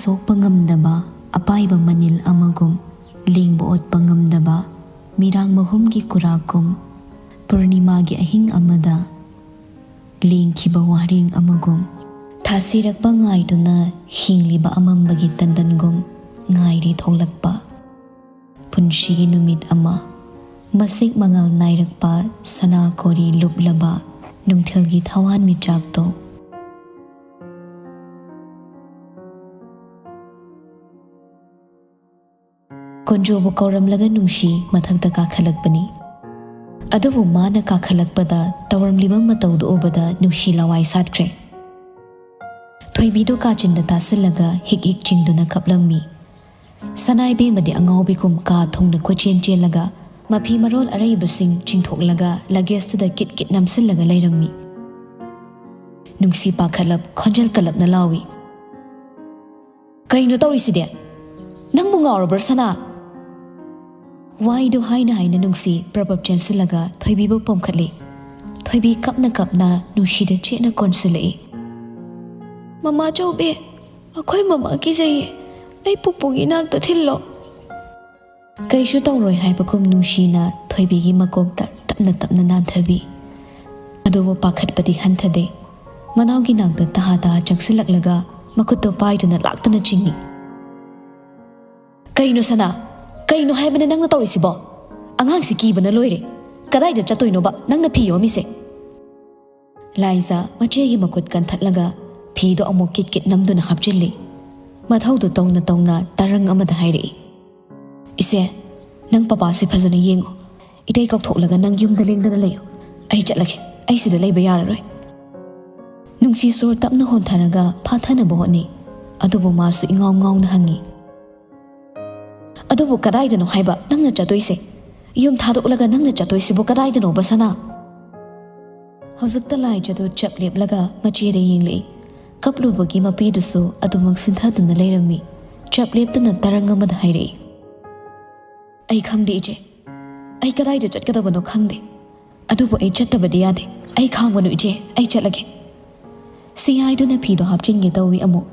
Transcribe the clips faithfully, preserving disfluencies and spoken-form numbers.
ꯁꯣꯛꯄ ꯉꯝꯗꯕ ꯑꯄꯥꯏꯕ ꯃꯅꯤꯜ ꯑꯃꯒꯨꯝ, ꯂꯦꯡꯕ ꯑꯣꯠꯄ ꯉꯝꯗꯕ ꯃꯤꯔꯥꯡ ꯃꯍꯨꯝꯒꯤ ꯀꯨꯔꯥꯛꯀꯨꯝ, ꯄꯨꯔꯅꯤꯃꯥꯒꯤ ꯑꯍꯤꯡ ꯑꯃꯗ ꯂꯦꯡꯈꯤꯕ ꯋꯥꯔꯦꯡ ꯑꯃꯒꯨꯝ, ꯊꯥꯁꯤꯔꯛꯄ ꯉꯥꯏꯗꯨꯅ ꯍꯤꯡꯂꯤꯕ ꯑꯃꯝꯕꯒꯤ ꯇꯟꯗꯟꯒꯨꯝ ꯉꯥꯏꯔꯤ ꯊꯣꯛꯂꯛꯄ꯫ ꯄꯨꯟꯁꯤꯒꯤ ꯅꯨꯃꯤꯠ ꯑꯃ, ꯃꯁꯦꯛ ꯃꯉꯥꯜ ꯅꯥꯏꯔꯛꯄ ꯁꯅꯥ ꯀꯣꯔꯤ ꯂꯨꯞꯂꯕ ꯅꯨꯡꯊꯤꯜꯒꯤ ꯊꯋꯥꯟꯃꯤꯆꯥꯛꯇꯣ꯫ ꯀꯣꯟꯖꯣꯕꯨ ꯀꯧꯔꯝꯂꯒ ꯅꯨꯡꯁꯤ ꯃꯊꯛꯇ ꯀꯥꯈꯠꯂꯛꯄꯅꯤ꯫ ꯑꯗꯨꯕꯨ ꯃꯥꯅ ꯀꯥꯈꯠꯂꯛꯄꯗ ꯇꯧꯔꯝꯂꯤꯕ ꯃꯇꯧꯗꯨ ꯎꯕꯗ ꯅꯨꯡꯁꯤ ꯂꯋꯥꯏ ꯁꯥꯠꯈ꯭ꯔꯦ꯫ ꯊꯣꯏꯕꯤꯗꯨ ꯀꯥꯆꯤꯟꯗ ꯇꯥꯁꯤꯜꯂꯒ ꯍꯤꯛ ꯍꯤꯛ ꯆꯤꯡꯗꯨꯅ ꯀꯞꯂꯝꯃꯤ꯫ ꯁꯅꯥꯏꯕꯦꯝꯃꯗꯤ ꯑꯉꯥꯎꯕꯤꯒꯨꯝ ꯀꯥ ꯊꯣꯡꯅ ꯀꯣꯏꯆꯦꯟ ꯆꯦꯜꯂꯒ ꯃꯐꯤ ꯃꯔꯣꯜ ꯑꯔꯩꯕꯁꯤꯡ ꯆꯤꯡꯊꯣꯛꯂꯒ ꯂꯒꯦꯖꯇꯨꯗ ꯀꯤꯠ ꯀꯤꯠ ꯅꯝꯁꯤꯜꯂꯒ ꯂꯩꯔꯝꯃꯤ꯫ ꯅꯨꯡꯁꯤ ꯄꯥꯈꯠꯂꯞ ꯈꯣꯟꯖꯦꯜ ꯀꯜꯂꯞꯅ ꯂꯥꯎꯏ, "ꯀꯩꯅꯣ ꯇꯧꯔꯤꯁꯤꯗꯤ? ꯅꯪꯕꯨ ꯉꯥꯎꯔꯕ꯭ꯔꯥ ꯁꯅꯥ?" ꯋꯥꯍꯩꯗꯨ ꯍꯥꯏꯅ ꯍꯥꯏꯅ ꯅꯨꯡꯁꯤ ꯄ꯭ꯔꯄꯞ ꯆꯦꯟꯁꯤꯜꯂꯒ ꯊꯣꯏꯕꯤꯕꯨ ꯄꯣꯝꯈꯠꯂꯤ꯫ ꯊꯣꯏꯕꯤ ꯀꯞꯅ ꯀꯞꯅ ꯅꯨꯡꯁꯤꯗ ꯆꯦꯠꯅ ꯀꯣꯟꯁꯤꯜꯂꯛꯏ꯫ "ꯃꯃꯥ ꯆꯧꯕꯤ, ꯑꯩꯈꯣꯏ ꯃꯃꯥ ꯀꯤꯖꯩꯌꯦ, ꯑꯩ ꯄꯨꯄꯨꯒꯤ ꯅꯥꯛꯇ ꯊꯤꯜꯂꯣ꯫" ꯀꯩꯁꯨ ꯇꯧꯔꯣꯏ ꯍꯥꯏꯕꯒꯨꯝ ꯅꯨꯡꯁꯤꯅ ꯊꯣꯏꯕꯤꯒꯤ ꯃꯀꯣꯛꯇ ꯇꯞꯅ ꯇꯞꯅ ꯅꯥꯟꯊꯕꯤ꯫ ꯑꯗꯨꯕꯨ ꯄꯥꯈꯠꯄꯗꯤ ꯍꯟꯊꯗꯦ꯫ ꯃꯅꯥꯎꯒꯤ ꯅꯥꯛꯇ ꯇꯍꯥ ꯇꯍꯥ ꯆꯪꯁꯤꯜꯂꯛꯂꯒ ꯃꯈꯨꯠꯇꯣ ꯄꯥꯏꯗꯨꯅ ꯂꯥꯛꯇꯅ ꯆꯤꯡꯏ꯫ "ꯀꯩꯅꯣ ꯁꯅꯥ? ꯀꯩꯅꯣ ꯍꯥꯏꯕꯅꯦ ꯅꯪꯅ ꯇꯧꯔꯤꯁꯤꯕꯣ? ꯑꯉꯥꯡꯁꯤ ꯀꯤꯕꯅ ꯂꯣꯏꯔꯦ꯫ ꯀꯗꯥꯏꯗ ꯆꯠꯇꯣꯏꯅꯣꯕ ꯅꯪꯅ ꯐꯤ ꯌꯣꯝꯃꯤꯁꯦ?" ꯂꯥꯏꯖꯥ ꯃꯆꯦꯒꯤ ꯃꯈꯨꯠ ꯀꯟꯊꯠꯂꯒ ꯐꯤꯗꯣ ꯑꯃꯨꯛ ꯀꯤꯠ ꯀꯤꯠ ꯅꯝꯗꯨꯅ ꯍꯥꯞꯆꯤꯜꯂꯤ꯫ ꯃꯊꯧꯗꯨ ꯇꯧꯅ ꯇꯧꯅ ꯇꯔꯪ ꯑꯃꯗ ꯍꯥꯏꯔꯛꯏ, "ꯏꯆꯦ, ꯅꯪ ꯄꯄꯥꯁꯤ ꯐꯖꯅ ꯌꯦꯡꯉꯨ꯫ ꯏꯇꯩ ꯀꯧꯊꯣꯛꯂꯒ ꯅꯪ ꯌꯨꯝꯗ ꯂꯦꯡꯗꯅ ꯂꯩꯌꯨ꯫ ꯑꯩ ꯆꯠꯂꯒꯦ꯫ ꯑꯩ ꯁꯤꯗ ꯂꯩꯕ ꯌꯥꯔꯔꯣꯏ꯫" ꯅꯨꯡꯁꯤ ꯁꯣꯔ ꯇꯞꯅ ꯍꯣꯟꯊꯔꯒ ꯐꯥꯊꯅꯕ ꯍꯣꯠꯅꯩ꯫ ꯑꯗꯨꯕꯨ ꯃꯥꯁꯨ ꯏꯉꯥꯎ ꯉꯥꯎꯅ ꯍꯪꯉꯤ, "ꯑꯗꯨꯕꯨ ꯀꯗꯥꯏꯗꯅꯣ ꯍꯥꯏꯕ ꯅꯪꯅ ꯆꯠꯇꯣꯏꯁꯦ? ꯌꯨꯝ ꯊꯥꯗꯣꯛꯂꯒ ꯅꯪꯅ ꯆꯠꯇꯣꯏꯁꯤꯕꯨ ꯀꯗꯥꯏꯗꯅꯣꯕ ꯁꯅꯥ?" ꯍꯧꯖꯤꯛꯇ ꯂꯥꯏꯖꯗꯨ ꯆꯞ ꯂꯦꯞꯂꯒ ꯃꯆꯦꯗ ꯌꯦꯡꯂꯛꯏ꯫ ꯀꯞꯂꯨꯕꯒꯤ ꯃꯄꯤꯗꯨꯁꯨ ꯑꯗꯨꯃꯛ ꯁꯤꯟꯊꯗꯨꯅ ꯂꯩꯔꯝꯃꯤ꯫ ꯆꯞ ꯂꯦꯞꯇꯨꯅ ꯇꯔꯪ ꯑꯃꯗ ꯍꯥꯏꯔꯛꯏ, "ꯑꯩ ꯈꯪꯗꯦ ꯏꯆꯦ, ꯑꯩ ꯀꯗꯥꯏꯗ ꯆꯠꯀꯗꯕꯅꯣ ꯈꯪꯗꯦ꯫ ꯑꯗꯨꯕꯨ ꯑꯩ ꯆꯠꯇꯕꯗꯤ ꯌꯥꯗꯦ꯫ ꯑꯩ ꯈꯥꯡꯕꯅꯨ ꯏꯆꯦ, ꯑꯩ ꯆꯠꯂꯒꯦ꯫" ꯁꯤ ꯍꯥꯏꯗꯨꯅ ꯐꯤꯗꯣ ꯍꯥꯞꯆꯤꯟꯒꯦ ꯇꯧꯏ ꯑꯃꯨꯛ꯫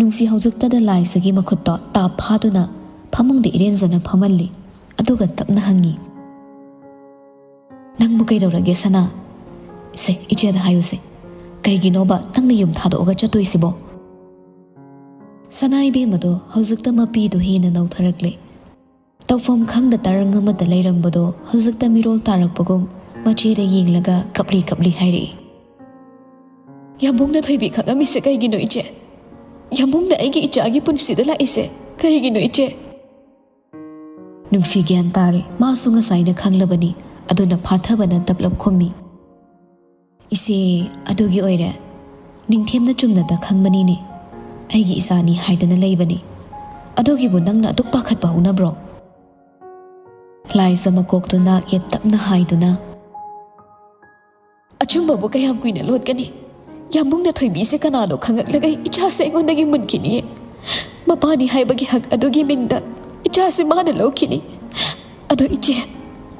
ꯅꯨꯡꯁꯤ ꯍꯧꯖꯤꯛꯇꯗ ꯂꯥꯏꯖꯒꯤ ꯃꯈꯨꯠꯇꯣ ꯇꯥꯞ ꯐꯥꯗꯨꯅ ꯐꯃꯨꯡꯗ ꯏꯔꯦꯟꯖꯅ ꯐꯝꯍꯜꯂꯤ꯫ ꯑꯗꯨꯒ ꯇꯞꯅ ꯍꯪꯉꯤ, "ꯅꯪꯕꯨ ꯀꯩꯗꯧꯔꯒꯦ ꯁꯅꯥ?" "ꯁꯦ, ꯏꯆꯦꯗ ꯍꯥꯏꯌꯨꯁꯦ, ꯀꯩꯒꯤꯅꯣꯕ ꯅꯪꯅ ꯌꯨꯝ ꯊꯥꯗꯣꯛꯑꯒ ꯆꯠꯇꯣꯏꯁꯤꯕꯣ?" ꯁꯅꯥ ꯏꯕꯦꯝꯃꯗꯣ ꯍꯧꯖꯤꯛꯇ ꯃꯄꯤꯗꯨ ꯍꯦꯟꯅ ꯅꯧꯊꯔꯛꯂꯦ꯫ ꯇꯧꯐꯝ ꯈꯪꯗ ꯇꯔꯪ ꯑꯃꯗ ꯂꯩꯔꯝꯕꯗꯣ ꯍꯧꯖꯤꯛꯇ ꯃꯤꯔꯣꯜ ꯇꯥꯔꯛꯄꯒꯨꯝ ꯃꯆꯦꯗ ꯌꯦꯡꯂꯒ ꯀꯞꯂꯤ ꯀꯞꯂꯤ ꯍꯥꯏꯔꯛꯏ, "ꯌꯥꯝꯕꯨꯡꯅ ꯊꯣꯏꯕꯤ ꯈꯪꯉꯝꯃꯤꯁꯦ ꯀꯩꯒꯤꯅꯣ ꯏꯆꯦ? ꯌꯥꯝꯕꯨꯡꯅ ꯑꯩꯒꯤ ꯏꯆꯥꯒꯤ ꯄꯨꯟꯁꯤꯗ ꯂꯥꯛꯏꯁꯦ ꯀꯩꯒꯤꯅꯣ ꯏꯆꯦ?" ꯅꯨꯡꯁꯤ ꯒ꯭ꯌꯥꯟ ꯇꯥꯔꯦ꯫ ꯃꯥꯁꯨ ꯉꯁꯥꯏꯅ ꯈꯪꯂꯕꯅꯤ꯫ ꯑꯗꯨꯅ ꯐꯥꯊꯕꯅ ꯇꯞꯂꯞ ꯈꯨꯝꯃꯤ, "ꯏꯆꯦ, ꯑꯗꯨꯒꯤ ꯑꯣꯏꯔꯦ꯫ ꯅꯤꯡꯊꯦꯝꯅ ꯆꯨꯝꯅꯇ ꯈꯪꯕꯅꯤꯅꯦ꯫ ꯑꯩꯒꯤ ꯏꯆꯥꯅꯤ ꯍꯥꯏꯗꯅ ꯂꯩꯕꯅꯤ꯫ ꯑꯗꯨꯒꯤꯕꯨ ꯅꯪꯅ ꯑꯗꯨꯛ ꯄꯥꯈꯠꯄ ꯍꯧꯅꯕ꯭ꯔꯣ?" ꯂꯥꯏꯖ ꯃꯀꯣꯛꯇꯨ ꯅꯥꯛ ꯌꯦꯠ ꯇꯞꯅ ꯍꯥꯏꯗꯨꯅ, "ꯑꯆꯨꯝꯕꯕꯨ ꯀꯌꯥꯝ ꯀꯨꯏꯅ ꯂꯣꯠꯀꯅꯤ? ꯌꯥꯝꯕꯨꯡꯅ ꯊꯣꯏꯕꯤꯁꯦ ꯀꯅꯥꯅꯣ ꯈꯪꯉꯛꯂꯒ ꯏꯆꯥꯁꯦ ꯑꯩꯉꯣꯟꯗꯒꯤ ꯃꯨꯟꯈꯤꯅꯤꯌꯦ꯫ ꯃꯄꯥꯅꯤ ꯍꯥꯏꯕꯒꯤ ꯍꯛ ꯑꯗꯨꯒꯤ ꯃꯤꯡꯗ ꯏꯆꯥꯁꯦ ꯃꯥꯅ ꯂꯧꯈꯤꯅꯤ꯫ ꯑꯗꯣ ꯏꯆꯦ,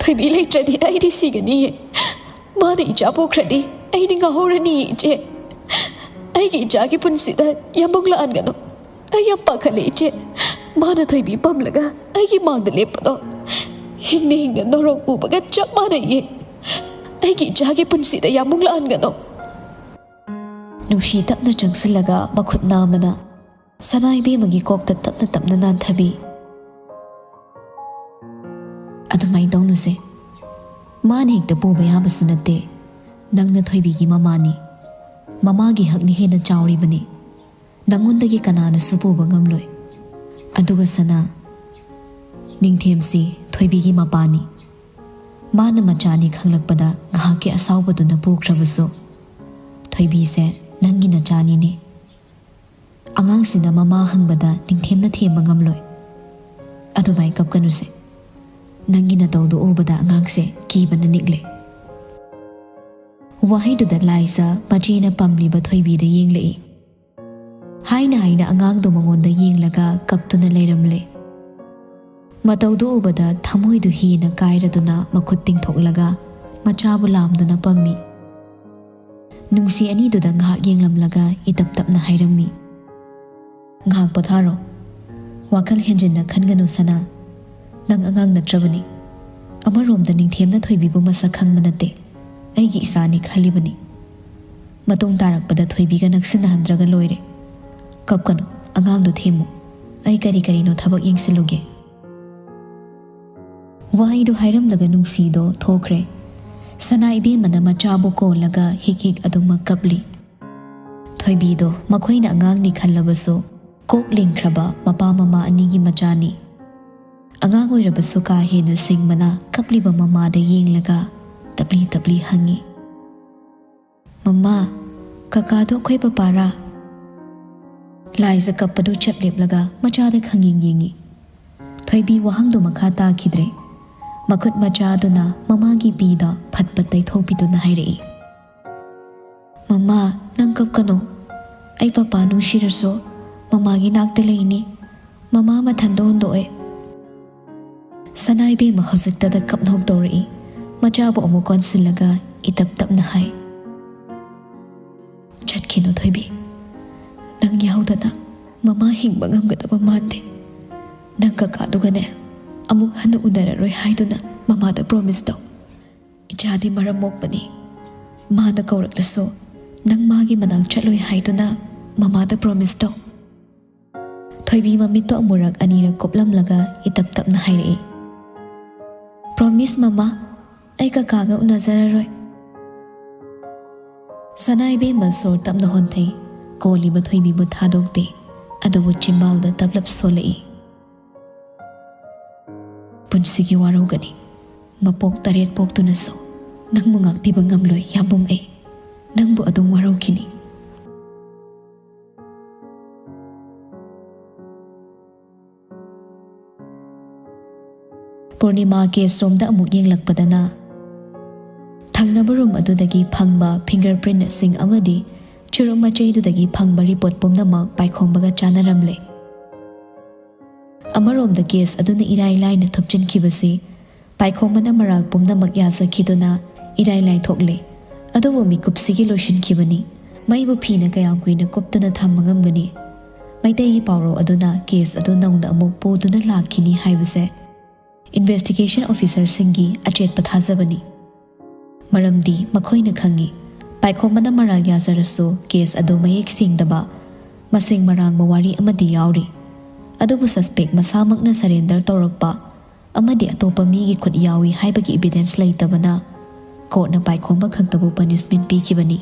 ꯊꯣꯏꯕꯤ ꯂꯩꯇ꯭ꯔꯗꯤ ꯑꯩꯗꯤ ꯁꯤꯒꯅꯤꯌꯦ꯫ ꯃꯥꯅ ꯏꯆꯥ ꯄꯣꯛꯈ꯭ꯔꯗꯤ ꯑꯩꯗꯤ ꯉꯥꯎꯍꯧꯔꯅꯤꯌꯦ ꯏꯆꯦ꯫ ꯑꯩꯒꯤ ꯏꯆꯥꯒꯤ ꯄꯨꯟꯁꯤꯗ ꯌꯥꯝꯕꯨꯡ ꯂꯥꯛꯍꯟꯒꯅꯨ꯫ ꯑꯩ ꯌꯥꯝ ꯄꯥꯈꯠꯂꯦ ꯏꯆꯦ꯫ ꯃꯥꯅ ꯊꯣꯏꯕꯤ ꯄꯝꯂꯒ ꯑꯩꯒꯤ ꯃꯥꯡꯗ ꯂꯦꯞꯄꯗꯣ ꯍꯤꯡꯅ ꯍꯤꯡꯅ ꯅꯣꯔꯣꯛ ꯎꯕꯒ ꯆꯞ ꯃꯥꯟꯅꯩꯌꯦ꯫ ꯑꯩꯒꯤ ꯏꯆꯥꯒꯤ ꯄꯨꯟꯁꯤꯗ ꯌꯥꯝꯕꯨꯡ ꯂꯥꯛꯍꯟꯒꯅꯨ꯫" ꯅꯨꯡꯁꯤ ꯇꯞꯅ ꯆꯪꯁꯤꯜꯂꯒ ꯃꯈꯨꯠ ꯅꯥꯝꯃꯅ ꯁꯅꯥ ꯏꯕꯦꯝꯃꯒꯤ ꯀꯣꯛꯇ ꯇꯞꯅ ꯇꯞꯅ ꯅꯥꯟꯊꯕꯤ꯫ "ꯑꯗꯨꯃꯥꯏꯅ ꯇꯧꯅꯨꯁꯦ꯫ ꯃꯥꯅ ꯍꯦꯛꯇ ꯄꯨꯕ ꯌꯥꯕꯁꯨ ꯅꯠꯇꯦ꯫ ꯅꯪꯅ ꯊꯣꯏꯕꯤꯒꯤ ꯃꯃꯥꯅꯤ꯫ ꯃꯃꯥꯒꯤ ꯍꯛꯅ ꯍꯦꯟꯅ ꯆꯥꯎꯔꯤꯕꯅꯤ꯫ ꯅꯪꯉꯣꯟꯗꯒꯤ ꯀꯅꯥꯅꯁꯨ ꯄꯨꯕ ꯉꯝꯂꯣꯏ꯫ ꯑꯗꯨꯒ ꯁꯅꯥ, ꯅꯤꯡꯊꯦꯝꯁꯤ ꯊꯣꯏꯕꯤꯒꯤ ꯃꯄꯥꯅꯤ꯫ ꯃꯥꯅ ꯃꯆꯥꯅꯤ ꯈꯪꯂꯛꯄꯗ ꯉꯥꯏꯍꯥꯛꯀꯤ ꯑꯁꯥꯎꯕꯗꯨꯅ ꯄꯨꯈ꯭ꯔꯕꯁꯨ, ꯊꯣꯏꯕꯤꯁꯦ ꯅꯪꯒꯤ ꯅꯆꯥꯅꯤꯅꯦ꯫ ꯑꯉꯥꯡꯁꯤꯅ ꯃꯃꯥ ꯍꯪꯕꯗ ꯅꯤꯡꯊꯦꯝꯅ ꯊꯦꯝꯕ ꯉꯝꯂꯣꯏ꯫ ꯑꯗꯨꯃꯥꯏ ꯀꯞꯀꯅꯨꯁꯦ꯫ ꯅꯪꯒꯤ ꯅꯇꯧꯗꯨ ꯎꯕꯗ ꯑꯉꯥꯡꯁꯦ ꯀꯤꯕꯅ ꯅꯤꯛꯂꯦ꯫" ꯋꯥꯍꯩꯗꯨꯗ ꯂꯥꯏꯖ ꯃꯆꯦꯅ ꯄꯝꯂꯤꯕ ꯊꯣꯏꯕꯤꯗ ꯌꯦꯡꯂꯛꯏ꯫ ꯍꯥꯏꯅ ꯍꯥꯏꯅ ꯑꯉꯥꯡꯗꯨ ꯃꯉꯣꯟꯗ ꯌꯦꯡꯂꯒ ꯀꯞꯇꯨꯅ ꯂꯩꯔꯝꯂꯦ꯫ ꯃꯇꯧꯗꯨ ꯎꯕꯗ ꯊꯃꯣꯏꯗꯨ ꯍꯦꯟꯅ ꯀꯥꯏꯔꯗꯨꯅ ꯃꯈꯨꯠ ꯇꯤꯡꯊꯣꯛꯂꯒ ꯃꯆꯥꯕꯨ ꯂꯥꯝꯗꯨꯅ ꯄꯝꯃꯤ꯫ ꯅꯨꯡꯁꯤ ꯑꯅꯤꯗꯨꯗ ꯉꯥꯏꯍꯥꯛ ꯌꯦꯡꯂꯝꯂꯒ ꯏꯇꯞ ꯇꯞꯅ ꯍꯥꯏꯔꯝꯃꯤ, ꯉꯥꯏꯍꯥꯛ ꯄꯣꯊꯥꯔꯣ꯫ ꯋꯥꯈꯜ ꯍꯦꯟꯖꯤꯟꯅ ꯈꯟꯒꯅꯨ ꯁꯅꯥ꯫ ꯅꯪ ꯑꯉꯥꯡ ꯅꯠꯇ꯭ꯔꯕꯅꯤ꯫ ꯑꯃꯔꯣꯝꯗ ꯅꯤꯡꯊꯦꯝꯅ ꯊꯣꯏꯕꯤꯕꯨ ꯃꯁꯛ ꯈꯪꯕ ꯅꯠꯇꯦ꯫ ꯑꯩꯒꯤ ꯏꯆꯥꯅꯤ ꯈꯜꯂꯤꯕꯅꯤ꯫ ꯃꯇꯨꯡ ꯇꯥꯔꯛꯄꯗ ꯊꯣꯏꯕꯤꯒ ꯅꯛꯁꯤꯟꯅꯍꯟꯗ꯭ꯔꯒ ꯂꯣꯏꯔꯦ꯫ ꯀꯞꯀꯅꯨ, ꯑꯉꯥꯡꯗꯨ ꯊꯦꯝꯃꯨ꯫ ꯑꯩ ꯀꯔꯤ ꯀꯔꯤꯅꯣ ꯊꯕꯛ ꯌꯦꯡꯁꯤꯜꯂꯨꯒꯦ꯫ ꯋꯥꯍꯩꯗꯨ ꯍꯥꯏꯔꯝꯂꯒ ꯅꯨꯡꯁꯤꯗꯣ ꯊꯣꯛꯈ꯭ꯔꯦ꯫ ꯁꯅꯥ ꯏꯕꯦꯝꯃꯅ ꯃꯆꯥꯕꯨ ꯀꯣꯜꯂꯒ ꯍꯤꯛ ꯍꯤꯛ ꯑꯗꯨꯃꯛ ꯀꯞꯂꯤ꯫ ꯊꯣꯏꯕꯤꯗꯣ ꯃꯈꯣꯏꯅ ꯑꯉꯥꯡꯅꯤ ꯈꯜꯂꯕꯁꯨ, ꯀꯣꯛ ꯂꯤꯡꯈ꯭ꯔꯕ ꯃꯄꯥ ꯃꯃꯥ ꯑꯅꯤꯒꯤ ꯃꯆꯥꯅꯤ꯫ ꯑꯉꯥꯡ ꯑꯣꯏꯔꯕꯁꯨ ꯀꯥ ꯍꯦꯟꯅ ꯁꯤꯡꯕꯅ ꯀꯞꯂꯤꯕ ꯃꯃꯥꯗ ꯌꯦꯡꯂꯒ ꯇꯞꯂꯤ ꯇꯞꯂꯤ ꯍꯪꯉꯤ, "ꯃꯃꯥ, ꯀꯀꯥꯗꯣ ꯑꯩꯈꯣꯏ ꯄꯄꯥꯔꯥ?" ꯂꯥꯏꯖ ꯀꯞꯄꯗꯨ ꯆꯞ ꯂꯦꯞꯂꯒ ꯃꯆꯥꯗ ꯈꯪꯌꯦꯡ ꯌꯦꯡꯉꯤ꯫ ꯊꯣꯏꯕꯤ ꯋꯥꯍꯪꯗꯨ ꯃꯈꯥ ꯇꯥꯈꯤꯗ꯭ꯔꯦ꯫ ꯃꯈꯨꯠ ꯃꯆꯥꯗꯨꯅ ꯃꯃꯥꯒꯤ ꯄꯤꯗ ꯐꯠ ꯐꯠ ꯇꯩꯊꯣꯛꯄꯤꯗꯨꯅ ꯍꯥꯏꯔꯛꯏ, "ꯃꯃꯥ, ꯅꯪ ꯀꯞꯀꯅꯨ꯫ ꯑꯩ ꯄꯄꯥ ꯅꯨꯡꯁꯤꯔꯁꯨ ꯃꯃꯥꯒꯤ ꯅꯥꯛꯇ ꯂꯩꯅꯤ꯫ ꯃꯃꯥ ꯃꯊꯟꯗ ꯍꯨꯟꯗꯣꯛꯑꯦ꯫" ꯁꯅꯥ ꯏꯕꯦꯝꯃ ꯍꯧꯖꯤꯛꯇꯗ ꯀꯞꯅꯧ ꯇꯧꯔꯛꯏ꯫ ꯃꯆꯥꯕꯨ ꯑꯃꯨꯛ ꯀꯣꯟꯁꯤꯜꯂꯒ ꯏꯇꯞ ꯇꯞꯅ ꯍꯥꯏ, "ꯆꯠꯈꯤꯅꯨ ꯊꯣꯏꯕꯤ꯫ ꯅꯪ ꯌꯥꯎꯗꯅ ꯃꯃꯥ ꯍꯤꯡꯕ ꯉꯝꯒꯗꯕ ꯃꯥꯟꯗꯦ꯫ ꯅꯪ ꯀꯀꯥꯗꯨꯒꯅꯦ ꯑꯃꯨꯛ ꯍꯟꯅ ꯎꯅꯔꯔꯣꯏ ꯍꯥꯏꯗꯨꯅ ꯃꯃꯥꯗ ꯄ꯭ꯔꯣꯃꯤꯁ ꯇꯧ꯫ ꯏꯆꯥꯗꯤ ꯃꯔꯝ ꯃꯣꯛꯄꯅꯤ꯫ ꯃꯥꯅ ꯀꯧꯔꯛꯂꯁꯨ ꯅꯪ ꯃꯥꯒꯤ ꯃꯅꯥꯛ ꯆꯠꯂꯣꯏ ꯍꯥꯏꯗꯨꯅ ꯃꯃꯥꯗ ꯄ꯭ꯔꯣꯃꯤꯁ ꯇꯧ꯫" ꯊꯣꯏꯕꯤ ꯃꯃꯤꯠꯇꯣ ꯑꯃꯨꯔꯛ ꯑꯅꯤꯔꯛ ꯀꯨꯞꯂꯝꯂꯒ ꯏꯇꯞ ꯇꯞꯅ ꯍꯥꯏꯔꯛꯏ, "ꯄ꯭ꯔꯣꯃꯤꯁ ꯃꯃꯥ, ꯑꯩ ꯀꯀꯥꯒ ꯎꯅꯖꯔꯔꯣꯏ꯫" ꯁꯅꯥ ꯏꯕꯦꯝꯃ ꯁꯣꯔ ꯇꯞꯅ ꯍꯣꯟꯊꯩ꯫ ꯀꯣꯜꯂꯤꯕ ꯊꯣꯏꯕꯤꯕꯨ ꯊꯥꯗꯣꯛꯇꯦ, ꯑꯗꯨꯕꯨ ꯆꯤꯝꯕꯥꯜꯗ ꯇꯞꯂꯞ ꯁꯣꯜꯂꯛꯏ꯫ "ꯄꯨꯟꯁꯤꯒꯤ ꯋꯥꯔꯧꯒꯅꯤ꯫ ꯃꯄꯣꯛ ꯇꯔꯦꯠ ꯄꯣꯛꯇꯨꯅꯁꯨ ꯅꯪꯕꯨ ꯉꯥꯛꯄꯤꯕ ꯉꯝꯂꯣꯏ ꯌꯥꯝꯕꯨꯡ ꯑꯩ꯫ ꯅꯪꯕꯨ ꯑꯗꯨꯝ ꯋꯥꯔꯧꯈꯤꯅꯤ꯫" ꯄꯨꯔꯅꯤꯃꯥ ꯀꯦꯁ ꯔꯣꯝꯗ ꯑꯃꯨꯛ ꯌꯦꯡꯂꯛꯄꯗꯅ ꯊꯪꯅꯕ ꯔꯨꯝ ꯑꯗꯨꯗꯒꯤ ꯐꯪꯕ ꯐꯤꯡꯒꯔ ꯄ꯭ꯔꯤꯟꯠꯁꯤꯡ ꯑꯃꯗꯤ ꯆꯨꯔꯨꯞ ꯃꯆꯩꯗꯨꯗꯒꯤ ꯐꯪꯕ ꯔꯤꯄꯣꯔꯠ ꯄꯨꯝꯅꯃꯛ ꯄꯥꯏꯈꯣꯝꯕꯒ ꯆꯥꯟꯅꯔꯝꯂꯦ꯫ ꯑꯃꯔꯣꯝꯗ ꯀꯦꯁ ꯑꯗꯨꯅ ꯏꯔꯥꯏ ꯂꯥꯏꯅ ꯊꯨꯞꯆꯤꯟꯈꯤꯕꯁꯤ ꯄꯥꯏꯈꯣꯝꯕꯅ ꯃꯔꯥꯜ ꯄꯨꯝꯅꯃꯛ ꯌꯥꯖꯈꯤꯗꯨꯅ ꯏꯔꯥꯏ ꯂꯥꯏ ꯊꯣꯛꯂꯦ꯫ ꯑꯗꯨꯕꯨ ꯃꯤꯀꯨꯞꯁꯤꯒꯤ ꯂꯣꯏꯁꯤꯟꯈꯤꯕꯅꯤ꯫ ꯃꯩꯕꯨ ꯐꯤꯅ ꯀꯌꯥꯝ ꯀꯨꯏꯅ ꯀꯨꯞꯇꯨꯅ ꯊꯝꯕ ꯉꯝꯒꯅꯤ? ꯃꯩꯇꯩꯒꯤ ꯄꯥꯎꯔꯧ ꯑꯗꯨꯅ ꯀꯦꯁ ꯑꯗꯨ ꯅꯧꯅ ꯑꯃꯨꯛ ꯄꯨꯗꯨꯅ ꯂꯥꯛꯈꯤꯅꯤ ꯍꯥꯏꯕꯁꯦ ꯏꯟꯚꯦꯁꯇꯤꯒꯦꯁꯟ ꯑꯣꯐꯤꯁꯔꯁꯤꯡꯒꯤ ꯑꯆꯦꯠꯄ ꯊꯥꯖꯕꯅꯤ꯫ ꯃꯔꯝꯗꯤ ꯃꯈꯣꯏꯅ ꯈꯪꯏ, ꯄꯥꯏꯈꯣꯝꯕꯅ ꯃꯔꯥꯜ ꯌꯥꯖꯔꯁꯨ ꯀꯦꯁ ꯑꯗꯨ ꯃꯌꯦꯛ ꯁꯦꯡꯗꯕ, ꯃꯁꯦꯡ ꯃꯔꯥꯡꯕ ꯋꯥꯔꯤ ꯑꯃꯗꯤ ꯌꯥꯎꯔꯤ꯫ ꯑꯗꯨꯕꯨ ꯁꯁꯄꯦꯛ ꯃꯁꯥꯃꯛꯅ ꯁꯔꯦꯟꯗꯔ ꯇꯧꯔꯛꯄ ꯑꯃꯗꯤ ꯑꯇꯣꯞꯄ ꯃꯤꯒꯤ ꯈꯨꯠ ꯌꯥꯎꯏ ꯍꯥꯏꯕꯒꯤ ꯏꯕꯤꯗꯦꯟꯁ ꯂꯩꯇꯕꯅ ꯀꯣꯔꯠꯅ ꯄꯥꯏꯈꯣꯝꯕ ꯈꯛꯇꯕꯨ ꯄꯅꯤꯁꯃꯦꯟ ꯄꯤꯈꯤꯕꯅꯤ꯫